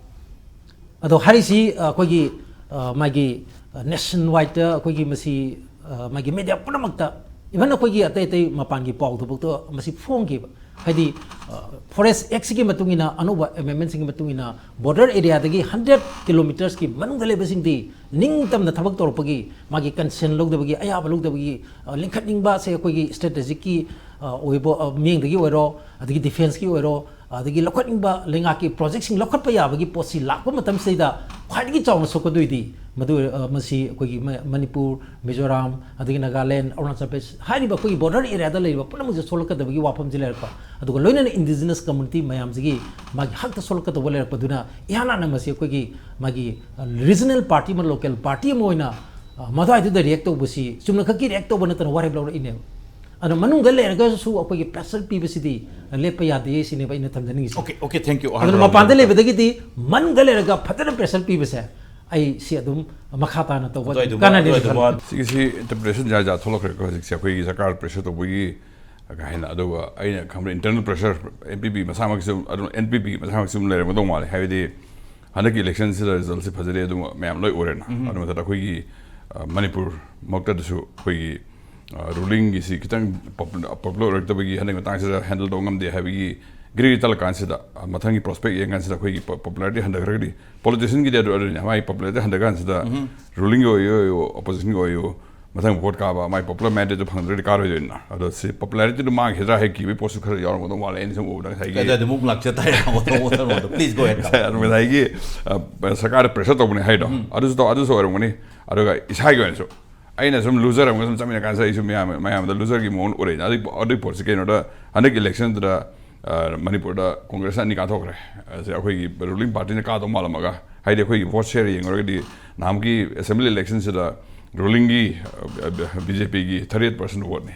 ꯑꯗꯣ ꯍꯥꯏꯔꯤꯁꯤ, ꯑ, ꯑꯩꯈꯣꯏꯒꯤ, ꯑ, ꯃꯥꯒꯤ, ꯑ, ꯅꯦꯁꯟ ꯋꯥꯏꯗꯇ ꯑꯩꯈꯣꯏꯒꯤ ꯃꯁꯤ, ꯑ, ꯃꯥꯒꯤ ꯃꯦꯗꯤꯌꯥ ꯄꯨꯝꯅꯃꯛꯇ, ꯏꯚꯟ ꯑꯩꯈꯣꯏꯒꯤ ꯑꯇꯩ ꯑꯇꯩ ꯃꯄꯥꯟꯒꯤ ꯄꯥꯎꯗꯨꯐꯥꯎꯗ ꯃꯁꯤ ꯐꯣꯡꯈꯤꯕ꯫ ꯍꯥꯏꯗꯤ, ꯑ, ꯐꯣꯔꯦꯁ ꯑꯦꯛꯁꯤꯒꯤ ꯃꯇꯨꯡ ꯏꯟꯅ, ꯑꯅꯧꯕ ꯑꯦꯃꯦꯟꯃꯦꯟꯁꯤꯡꯒꯤ ꯃꯇꯨꯡ ꯏꯟꯅ, ꯕꯣꯔꯗꯔ ꯑꯦꯔꯤꯌꯥꯗꯒꯤ ꯍꯟꯗ꯭ꯔꯦꯠ ꯀꯤꯂꯣꯃꯤꯇꯔꯁꯀꯤ ꯃꯅꯨꯡꯗ ꯂꯩꯕꯁꯤꯡꯗꯤ ꯅꯤꯡꯇꯝꯅ ꯊꯕꯛ ꯇꯧꯔꯛꯄꯒꯤ, ꯃꯥꯒꯤ ꯀꯟꯁꯦꯟ ꯂꯧꯗꯕꯒꯤ, ꯑꯌꯥꯕ ꯂꯧꯗꯕꯒꯤ, ꯑ, ꯂꯤꯡꯈꯠꯅꯤꯡꯕꯁꯦ ꯑꯩꯈꯣꯏꯒꯤ ꯁ꯭ꯇ꯭ꯔꯦꯇꯦꯖꯤꯛꯀꯤ, ꯑ, ꯑꯣꯏꯕ, ꯑ, ꯃꯤꯠꯌꯦꯡꯗꯒꯤ ꯑꯣꯏꯔꯣ, ꯑꯗꯒꯤ ꯗꯤꯐꯦꯟꯁꯀꯤ ꯑꯣꯏꯔꯣ, ꯑꯗꯒꯤ ꯂꯧꯈꯠꯅꯤꯡꯕ ꯂꯩꯉꯥꯛꯀꯤ ꯄ꯭ꯔꯣꯖꯦꯛꯁꯤꯡ ꯂꯧꯈꯠꯄ ꯌꯥꯕꯒꯤ ꯄꯣꯠꯁꯤ ꯂꯥꯛꯄ ꯃꯇꯝꯁꯤꯗꯩꯗ ꯈ꯭ꯋꯥꯏꯗꯒꯤ ꯆꯥꯎꯅ ꯁꯣꯛꯀꯗꯣꯏꯗꯤ ꯃꯗꯨ, ꯑ, ꯃꯁꯤ ꯑꯩꯈꯣꯏꯒꯤ ꯃ-, ꯃꯅꯤꯄꯨꯔ, ꯃꯤꯖꯣꯔꯥꯝ, ꯑꯗꯒꯤ ꯅꯥꯒꯥꯂꯦꯟ, ꯑꯔꯨꯅꯥꯆꯜ ꯄ꯭ꯔꯗꯦꯁ ꯍꯥꯏꯔꯤꯕ ꯑꯩꯈꯣꯏꯒꯤ ꯕꯣꯔꯗꯔ ꯑꯦꯔꯤꯌꯥꯗ ꯂꯩꯔꯤꯕ ꯄꯨꯝꯅꯃꯛꯁꯦ ꯁꯣꯛꯂꯛꯀꯗꯕꯒꯤ ꯋꯥꯐꯝꯁꯤ ꯂꯩꯔꯛꯄ, ꯑꯗꯨꯒ ꯂꯣꯏꯅꯅ ꯏꯟꯗꯤꯖꯤꯅꯁ ꯀꯝꯃꯨꯅꯤꯇꯤ ꯃꯌꯥꯝꯁꯤꯒꯤ ꯃꯥꯒꯤ ꯍꯛꯇ ꯁꯣꯛꯂꯛꯀꯗꯧꯕ ꯂꯩꯔꯛꯄꯗꯨꯅ ꯏꯍꯥꯟ ꯍꯥꯟꯅ ꯃꯁꯤ ꯑꯩꯈꯣꯏꯒꯤ ꯃꯥꯒꯤ, ꯑ, ꯔꯤꯖꯅꯦꯜ ꯄꯥꯔꯇꯤ ꯑꯃ, ꯂꯣꯀꯦꯜ ꯄꯥꯔꯇꯤ ꯑꯃ ꯑꯣꯏꯅ, ꯑ, ꯃꯗꯨꯋꯥꯏꯗꯨꯗ ꯔꯤꯌꯦꯛ ꯇꯧꯕꯁꯤ ꯆꯨꯝꯅꯈꯛꯀꯤ ꯔꯤꯌꯦꯛ ꯇꯧꯕ ꯅꯠꯇꯅ ꯋꯥꯔꯦꯞ ꯂꯧꯔꯛꯏꯅꯦꯕ꯫ ꯑꯗꯣ ꯃꯅꯨꯡꯗ ꯂꯩꯔꯒꯁꯨ ꯑꯩꯈꯣꯏꯒꯤ ꯄ꯭ꯔꯦꯁꯔ ꯄꯤꯕꯁꯤꯗꯤ ꯂꯦꯞꯄ ꯌꯥꯗꯦ ꯁꯤꯅꯦꯕ ꯑꯩꯅ ꯊꯝꯖꯅꯤꯡꯉꯤꯁꯦ꯫ Okay, okay, thank you. ꯑꯗꯨꯅ ꯃꯄꯥꯟꯗ ꯂꯩꯕꯗꯒꯤ ꯃꯅꯨꯡꯗ ꯂꯩꯔꯒ ꯐꯖꯅ ꯄ꯭ꯔꯦꯁꯔ ꯄꯤꯕꯁꯦ ꯑꯩ ꯁꯤ ꯑꯗꯨꯝ ꯃꯈꯥ ꯇꯥꯅ ꯇꯧꯕ ꯑꯗꯨꯝ ꯀꯥꯟꯅꯅꯤ ꯈꯜꯂꯤ꯫ ꯁꯤꯒꯤꯁꯤ ꯏꯟꯇꯔꯄ꯭ꯔꯤꯇꯦꯁꯟ ꯖꯥꯠ ꯖꯥꯠ ꯊꯣꯛꯂꯛꯈ꯭ꯔꯦꯀꯣ ꯍꯧꯖꯤꯛꯁꯦ, ꯑꯩꯈꯣꯏꯒꯤ ꯁꯔꯀꯥꯔ ꯄ꯭ꯔꯦꯁꯔ ꯇꯧꯕꯒꯤ ꯀꯥ ꯍꯦꯟꯅ꯫ ꯑꯗꯨꯒ ꯑꯩꯅ ꯈꯪꯕꯗ ꯏꯟꯇꯔꯅꯦꯜ ꯄ꯭ꯔꯦꯁꯔ, ꯑꯦꯟ ꯄꯤ ꯄꯤ ꯃꯁꯥꯃꯛꯁꯨ ꯑꯗꯨꯝ, ꯑꯦꯟ ꯄꯤ ꯄꯤ ꯃꯁꯥꯃꯛꯁꯨ ꯑꯗꯨꯝ ꯂꯩꯔꯝꯒꯗꯧ ꯃꯥꯜꯂꯦ꯫ ꯍꯥꯏꯕꯗꯤ ꯍꯟꯗꯛꯀꯤ ꯏꯂꯦꯛꯁꯟꯁꯤꯗ ꯔꯤꯖꯜꯁꯤ ꯐꯖꯔꯦ, ꯑꯗꯨꯝ ꯃꯌꯥꯝ ꯂꯣꯏ ꯎꯔꯦꯅ꯫ ꯑꯗꯨ ꯃꯊꯛꯇ ꯑꯩꯈꯣꯏꯒꯤ, ꯑ, ꯃꯅꯤꯄꯨꯔ ꯃꯛꯇꯗꯁꯨ ꯑꯩꯈꯣꯏꯒꯤ, ꯑ, ꯔꯨꯂꯤꯡꯒꯤꯁꯤ ꯈꯤꯇꯪ ꯄꯣꯄꯨꯂꯔ ꯑꯣꯏꯔꯛꯇꯕꯒꯤ ꯍꯟꯗꯛ ꯃꯇꯥꯡꯁꯤꯗ ꯍꯦꯟꯗꯜ ꯇꯧꯕ ꯉꯝꯗꯦ ꯍꯥꯏꯕꯒꯤ ꯒ꯭ꯔꯤ ꯒ꯭ꯔꯤ ꯇꯜꯂ ꯀꯥꯟꯁꯤꯗ, ꯑ, ꯃꯊꯪꯒꯤ ꯄ꯭ꯔꯣꯁꯄꯦꯛ ꯌꯦꯡ ꯀꯥꯟꯁꯤꯗ ꯑꯩꯈꯣꯏꯒꯤ ꯄꯣ-, ꯄꯣꯄꯨꯂꯔꯤꯇꯤ ꯍꯟꯊꯈ꯭ꯔꯒꯗꯤ, ꯄꯣꯂꯤꯇꯤꯁꯤꯌꯟꯒꯤꯗꯤ ꯑꯗꯨ ꯑꯗꯨꯅꯤ, ꯃꯥꯒꯤ ꯄꯣꯄꯨꯂꯔꯤꯇꯤ ꯍꯟꯊ ꯀꯥꯟꯁꯤꯗ ꯔꯨꯂꯤꯡꯒꯤ ꯑꯣꯏꯌꯣ, ꯑꯣꯄꯣꯖꯤꯁꯟꯒꯤ ꯑꯣꯏꯌꯣ, ꯃꯊꯪ ꯚꯣꯠ ꯀꯥꯕ ꯃꯥꯒꯤ ꯄꯣꯄꯨꯂꯔ ꯃꯦꯟꯗꯦꯠꯇꯨ ꯐꯪꯗ꯭ꯔꯗꯤ ꯀꯥꯔꯣꯏꯗꯣꯏꯅ꯫ ꯑꯗꯣ ꯁꯤ ꯄꯣꯄꯨꯂꯔꯤꯇꯤꯗꯨ ꯃꯥꯡꯈꯤꯗ꯭ꯔꯥ ꯍꯦꯛ ꯀꯤꯕꯒꯤ ꯄꯣꯠꯁꯨ ꯈꯔ ꯌꯥꯎꯔꯝꯒꯗꯧ ꯃꯥꯜꯂꯦ ꯑꯩꯅ ꯁꯨꯝ ꯎꯕꯗ ꯉꯁꯥꯏꯒꯤ꯫ ꯑꯗꯨꯗꯤ ꯑꯃꯨꯛ ꯂꯥꯛꯆ ꯇꯥꯔꯦ, ꯑꯣꯊꯣꯛ ꯑꯣꯊꯣꯛ ꯑꯣꯊꯣꯛ꯫ Please go ahead. ꯉꯁꯥꯏ ꯑꯗꯨ ꯉꯁꯥꯏꯒꯤ, ꯑ, ꯁꯔꯀꯥꯔꯗ ꯄ꯭ꯔꯦꯁꯔ ꯇꯧꯕꯅꯦ ꯍꯥꯏꯗꯣ, ꯑꯗꯨꯁꯨ ꯇꯧ, ꯑꯗꯨꯁꯨ ꯑꯣꯏꯔꯝꯒꯅꯤ꯫ ꯑꯗꯨꯒ ꯏꯁꯥꯒꯤ ꯑꯣꯏꯅꯁꯨ ꯑꯩꯅ ꯁꯨꯝ ꯂꯨꯖꯔ ꯑꯃꯒ ꯁꯨꯝ ꯆꯠꯃꯤꯟꯅ ꯀꯥꯟꯁꯤꯗ ꯑꯩꯁꯨ ꯃꯌꯥꯝ ꯃꯌꯥꯝꯗ ꯂꯨꯖꯔꯒꯤ ꯃꯑꯣꯡ ꯎꯔꯛꯏꯅ꯫ ꯑꯗꯨꯒꯤ ꯑꯗꯨꯒꯤ ꯄꯣꯠꯁꯤ ꯀꯩꯅꯣꯗ ꯍꯟꯗꯛ ꯏꯂꯦꯛꯁꯟꯗꯨꯗ ꯃꯅꯤꯄꯨꯔꯗ ꯀꯣꯡꯒ꯭ꯔꯦꯁꯅ ꯑꯅꯤ ꯀꯥꯊꯣꯛꯈ꯭ꯔꯦ꯫ ꯑꯁꯤ ꯑꯩꯈꯣꯏꯒꯤ ꯔꯨꯂꯤꯡ ꯄꯥꯔꯇꯤꯅ ꯀꯥꯗꯧ ꯃꯥꯜꯂꯝꯃꯒ, ꯍꯥꯏꯗꯤ ꯑꯩꯈꯣꯏꯒꯤ ꯚꯣꯠ ꯁꯦꯌꯔ ꯌꯦꯡꯉꯨꯔꯒꯗꯤ ꯅꯍꯥꯟꯃꯨꯛꯀꯤ ꯑꯦꯁꯦꯝꯕ꯭ꯂꯤ ꯏꯂꯦꯛꯁꯟꯁꯤꯗ ꯔꯨꯂꯤꯡꯒꯤ ꯕꯤ ꯖꯦ ꯄꯤꯒꯤ ꯊꯥꯔꯇꯤ ꯑꯩꯠ ꯄꯥꯔꯁꯦꯟ ꯚꯣꯠꯅꯤ꯫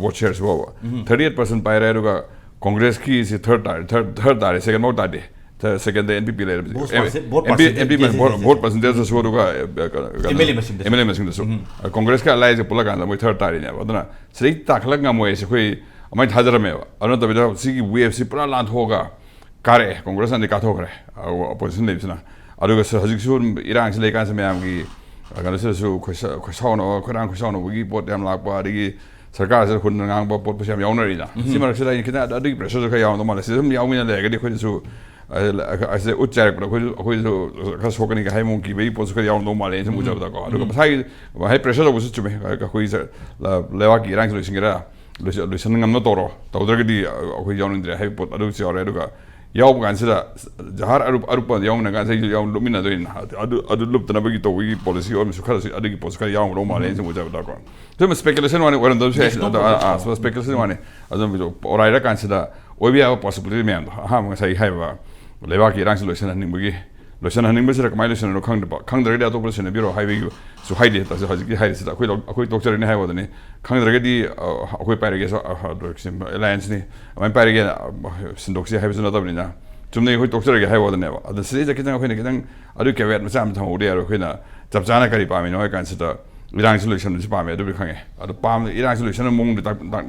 ꯚꯣꯠ ꯁꯦꯌꯔꯁꯤ ꯐꯥꯎꯕ ꯊꯥꯔꯇꯤ ꯑꯩꯠ ꯄꯥꯔꯁꯦꯟ ꯄꯥꯏꯔꯦ꯫ ꯑꯗꯨꯒ ꯀꯣꯡꯒ꯭ꯔꯦꯁꯀꯤꯁꯤ ꯊꯥꯔꯠ ꯇꯥꯔꯦ, ꯊꯥꯔꯠ ꯊꯥꯔꯠ ꯇꯥꯔꯦ, ꯁꯦꯀꯦꯟ ꯐꯥꯎ ꯇꯥꯗꯦ꯫ ꯁꯦꯀꯦꯟꯗ ꯑꯦꯟ ꯄꯤ ꯄꯤ ꯂꯩꯔꯕꯁꯦ꯫ Vote percent- vote percentage- vote ꯄꯥꯔꯁꯦꯟꯇꯦꯖꯇꯁꯨ, ꯑꯗꯨꯒ MLA ꯃꯁꯤꯡꯗꯁꯨ꯫ ꯑꯦꯝ ꯑꯦꯜ ꯑꯦ ꯃꯁꯤꯡꯗꯁꯨ꯫ ꯀꯣꯡꯒ꯭ꯔꯦꯁꯀ ꯑꯂꯥꯏꯁꯦ ꯄꯨꯜꯂꯀꯥꯟꯗ ꯃꯣꯏ ꯊꯥꯔꯠ ꯇꯥꯔꯤꯅꯦꯕ꯫ ꯑꯗꯨꯅ ꯁꯤꯗꯩ ꯇꯥꯈꯠꯂꯛ ꯉꯝꯃꯣꯏ ꯍꯥꯏꯁꯦ ꯑꯩꯈꯣꯏ ꯑꯗꯨꯃꯥꯏꯅ ꯊꯥꯖꯔꯝꯃꯦꯕ꯫ ꯑꯗꯨ ꯅꯠꯇꯕꯤꯗ ꯁꯤꯒꯤ ꯋꯦꯞꯁꯤ ꯄꯨꯔꯥ ꯂꯥꯟꯊꯣꯛꯑꯒ ꯀꯥꯔꯛꯑꯦ꯫ ꯀꯣꯡꯒ꯭ꯔꯦꯁꯅꯗꯤ ꯀꯥꯊꯣꯛꯈ꯭ꯔꯦ, ꯑꯣꯄꯣꯖꯤꯁꯟ ꯂꯩꯕꯁꯤꯅ꯫ ꯑꯗꯨꯒ ꯁ- ꯍꯧꯖꯤꯛꯁꯨ ꯏꯔꯥꯡꯁꯤ ꯂꯩꯀꯥꯟꯁꯤ ꯃꯌꯥꯝꯒꯤ ꯀꯩꯅꯣꯁꯤꯗꯁꯨ ꯈꯣꯏꯁꯥ- ꯈꯣꯏꯁꯥꯎꯅꯕ, ꯈꯣꯏꯔꯥꯡ ꯈꯣꯏꯁꯥꯎꯅꯕꯒꯤ ꯄꯣꯠ ꯌꯥꯝ ꯂꯥꯛꯄ, ꯑꯗꯒꯤ ꯁꯔꯀꯥꯔꯁꯤꯗ ꯍꯨꯟꯅ ꯉꯥꯡꯕ ꯄꯣꯠꯄꯁꯨ ꯌꯥꯝ ꯌꯥꯎꯅꯔꯤꯅ꯫ ꯁꯤ ꯃꯔꯛꯁꯤꯗ ꯑꯩꯅ ꯈꯤꯇꯪ ꯑꯗꯨꯒꯤ ꯄ꯭ꯔꯦꯁꯔꯁꯨ ꯈꯔ ꯌꯥꯎꯔꯝꯗꯧ ꯃꯥꯜꯂꯦ꯫ ꯁꯤꯗ ꯁꯨꯝ ꯌꯥꯎꯃꯤꯟꯅ ꯂꯩꯔꯒꯗꯤ ꯑꯩꯈꯣꯏꯗꯁꯨ ꯑꯁꯤꯗ ꯎꯠ ꯆꯥꯏꯔꯛꯄꯗ ꯑꯩꯈꯣꯏꯁꯨ ꯑꯩꯈꯣꯏꯁꯨ ꯈꯔ ꯁꯣꯛꯀꯅꯤ ꯍꯥꯏꯕ ꯃꯑꯣꯡꯒꯤ ꯄꯣꯠꯁꯨ ꯈꯔ ꯌꯥꯎꯔꯝꯗꯧ ꯃꯥꯜꯂꯦ ꯑꯩꯅ ꯁꯨꯝ ꯎꯖꯕꯗꯀꯣ꯫ ꯑꯗꯨꯒ ꯃꯁꯥꯒꯤ ꯍꯥꯏ ꯄ꯭ꯔꯦꯁꯔ ꯇꯧꯕꯁꯨ ꯆꯨꯝꯃꯦ꯫ ꯑꯩꯈꯣꯏ ꯂꯩꯕꯥꯛꯀꯤ ꯏꯔꯥꯡꯁꯤ ꯂꯣꯏꯁꯤꯟꯒꯦꯔꯥ, ꯂꯣꯏꯁꯤꯟ ꯉꯝꯅ ꯇꯧꯔꯣ, ꯇꯧꯗ꯭ꯔꯒꯗꯤ ꯑꯩꯈꯣꯏ ꯌꯥꯎꯅꯤꯡꯗ꯭ꯔꯦ ꯍꯥꯏꯕ ꯄꯣꯠ ꯑꯗꯨꯁꯨ ꯌꯥꯎꯔꯦ꯫ ꯑꯗꯨꯒ ꯌꯥꯎꯕ ꯀꯥꯟꯁꯤꯗ ꯖꯍꯥꯔ ꯑꯔꯨꯞ ꯑꯔꯨꯞꯄ ꯌꯥꯎꯃꯤꯟꯅ ꯀꯥꯟꯁꯤꯗ ꯑꯩꯁꯨ ꯌꯥꯎ ꯂꯨꯞꯃꯤꯟꯅꯗꯣꯏꯅꯤ꯫ ꯑꯗꯨ ꯑꯗꯨ ꯂꯨꯞꯇꯅꯕꯒꯤ ꯇꯧꯕꯒꯤ ꯄꯣꯂꯤꯁꯤ ꯑꯣꯏꯔꯝꯁꯨ ꯈꯔ ꯑꯗꯨꯒꯤ ꯄꯣꯠꯁꯨ ꯈꯔ ꯌꯥꯎꯔꯝꯒꯗꯧ ꯃꯥꯜꯂꯦ ꯑꯩꯅ ꯁꯨꯝ ꯎꯖꯕꯗꯀꯣ꯫ ꯁꯨꯝ ꯁ꯭ꯄꯦꯀꯨꯂꯦꯁꯟ ꯋꯥꯅꯤ ꯑꯣꯏꯔꯝꯗꯕꯁꯨ ꯌꯥꯏ꯫ Yes, no ꯑꯗꯣ problem. ꯑꯥ, ꯑꯥ, ꯁ꯭ꯄꯦꯀꯨꯂꯦꯁꯟ ꯋꯥꯅꯤ꯫ ꯑꯗꯨꯝ ꯑꯣꯔꯥꯏꯔ ꯀꯥꯟꯁꯤꯗ ꯑꯣꯏꯕ ꯌꯥꯕ ꯄꯣꯁꯤꯕꯤꯂꯤꯇꯤ ꯃꯌꯥꯝꯗꯣ ꯑꯍꯥꯟꯕ ꯉꯁꯥꯏ ꯍꯥꯏꯔꯤꯕ ꯂꯩꯕꯥꯛꯀꯤ ꯏꯔꯥꯡꯁꯤ ꯂꯣꯏꯁꯤꯟꯍꯟꯅꯤꯡꯕꯒꯤꯁꯨ ꯍꯥꯏꯗꯦ꯫ ꯇꯁꯦꯡꯅ ꯍꯧꯖꯤꯛꯀꯤ ꯍꯥꯏꯔꯤꯁꯤꯗ ꯑꯩꯈꯣꯏ ꯂꯧ- ꯑꯩꯈꯣꯏ ꯇꯣꯛꯆꯔꯅꯤ ꯍꯥꯏꯕ ꯋꯥꯗꯅꯤ꯫ ꯈꯪꯗ꯭ꯔꯒꯗꯤ ꯑ, ꯑꯩꯈꯣꯏ ꯄꯥꯏꯔꯒꯦꯁꯨ ꯑꯦꯂꯥꯌꯟꯁꯅꯤ, ꯑꯗꯨꯃꯥꯏꯅ ꯄꯥꯏꯔꯒꯦꯅ ꯑ, ꯁꯤꯟꯗꯣꯛꯁꯤ ꯍꯥꯏꯕꯁꯨ ꯅꯠꯇꯕꯅꯤꯅ꯫ ꯆꯨꯝꯅꯩ ꯑꯩꯈꯣꯏ ꯇꯣꯛꯆꯔꯒꯦ ꯍꯥꯏꯕ ꯋꯥꯗꯅꯦꯕ꯫ ꯑꯗꯣ ꯁꯤꯗꯩꯗ ꯈꯤꯇꯪ ꯑꯩꯈꯣꯏꯅ ꯈꯤꯇꯪ ꯑꯗꯨ ꯀꯦꯕꯦꯠ ꯃꯆꯥ ꯑꯃ ꯊꯝꯍꯧꯗ ꯌꯥꯔꯣꯏ꯫ ꯑꯩꯈꯣꯏꯅ ꯆꯞ ꯆꯥꯅ ꯀꯔꯤ ꯄꯥꯝꯃꯤꯅꯣ ꯍꯥꯏ ꯀꯥꯟꯁꯤꯗ ꯏꯔꯥꯡꯁꯤ ꯂꯣꯏꯁꯟꯕꯁꯤ ꯄꯥꯝꯃꯦ, ꯑꯗꯨꯕꯨꯗꯤ ꯈꯪꯉꯦ꯫ ꯑꯗꯣ ꯄꯥꯝ ꯏꯔꯥꯡꯁꯤ ꯂꯣꯏꯁꯟꯕ ꯃꯑꯣꯡꯗ ꯇꯥꯛ- ꯇꯥꯛ-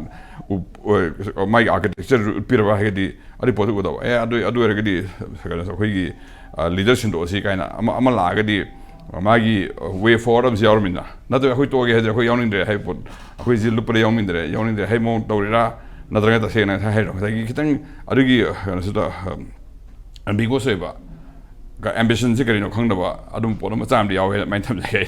ꯎ- ꯑꯣꯏ- ꯃꯥꯒꯤ ꯑꯥꯔꯀꯤꯇꯦꯛꯆꯔ ꯎꯠꯄꯤꯔꯕ ꯍꯥꯏꯔꯒꯗꯤ ꯑꯗꯨꯒꯤ ꯄꯣꯠꯇꯨ ꯎꯗꯕ꯫ ꯑꯦ, ꯑꯗꯨ ꯑꯗꯨ ꯑꯣꯏꯔꯒꯗꯤ ꯀꯩꯅꯣ ꯑꯩꯈꯣꯏꯒꯤ ꯂꯤꯗꯔ ꯁꯤꯟꯗꯣꯛꯑꯁꯤ ꯀꯥꯏꯅ ꯑꯃ ꯑꯃ ꯂꯥꯛꯑꯒꯗꯤ ꯃꯥꯒꯤ ꯋꯦ ꯐꯣꯔꯋꯥꯔꯗ ꯑꯃꯁꯨ ꯌꯥꯎꯔꯃꯤꯅ꯫ ꯅꯠꯇ꯭ꯔꯒ ꯑꯩꯈꯣꯏ ꯇꯣꯛꯑꯒꯦ ꯍꯥꯏꯗꯤ ꯑꯩꯈꯣꯏ ꯌꯥꯎꯅꯤꯡꯗ꯭ꯔꯦ ꯍꯥꯏꯕ ꯄꯣꯠ, ꯑꯩꯈꯣꯏꯁꯤ ꯂꯨꯞꯄꯗ ꯌꯥꯎꯅꯤꯡꯗ꯭ꯔꯦ, ꯌꯥꯎꯅꯤꯡꯗ꯭ꯔꯦ ꯍꯥꯏꯕ ꯃꯑꯣꯡ ꯇꯧꯔꯤꯔꯥ, ꯅꯠꯇ꯭ꯔꯒ ꯇꯁꯦꯡꯅ ꯉꯁꯥꯏ ꯍꯥꯏꯔꯣ ꯉꯁꯥꯏꯒꯤ ꯈꯤꯇꯪ ꯑꯗꯨꯒꯤ ꯀꯩꯅꯣꯁꯤꯗ ꯑꯝꯕꯤꯒꯣꯁ ꯑꯣꯏꯕ ꯑꯦꯝꯕꯤꯁꯟꯁꯤ ꯀꯔꯤꯅꯣ ꯈꯪꯗꯕ ꯑꯗꯨꯝ ꯄꯣꯠ ꯑꯃ ꯃꯆꯥ ꯑꯃꯗꯤ ꯌꯥꯎꯋꯦ ꯑꯗꯨꯃꯥꯏꯅ ꯊꯝꯖꯒꯦ꯫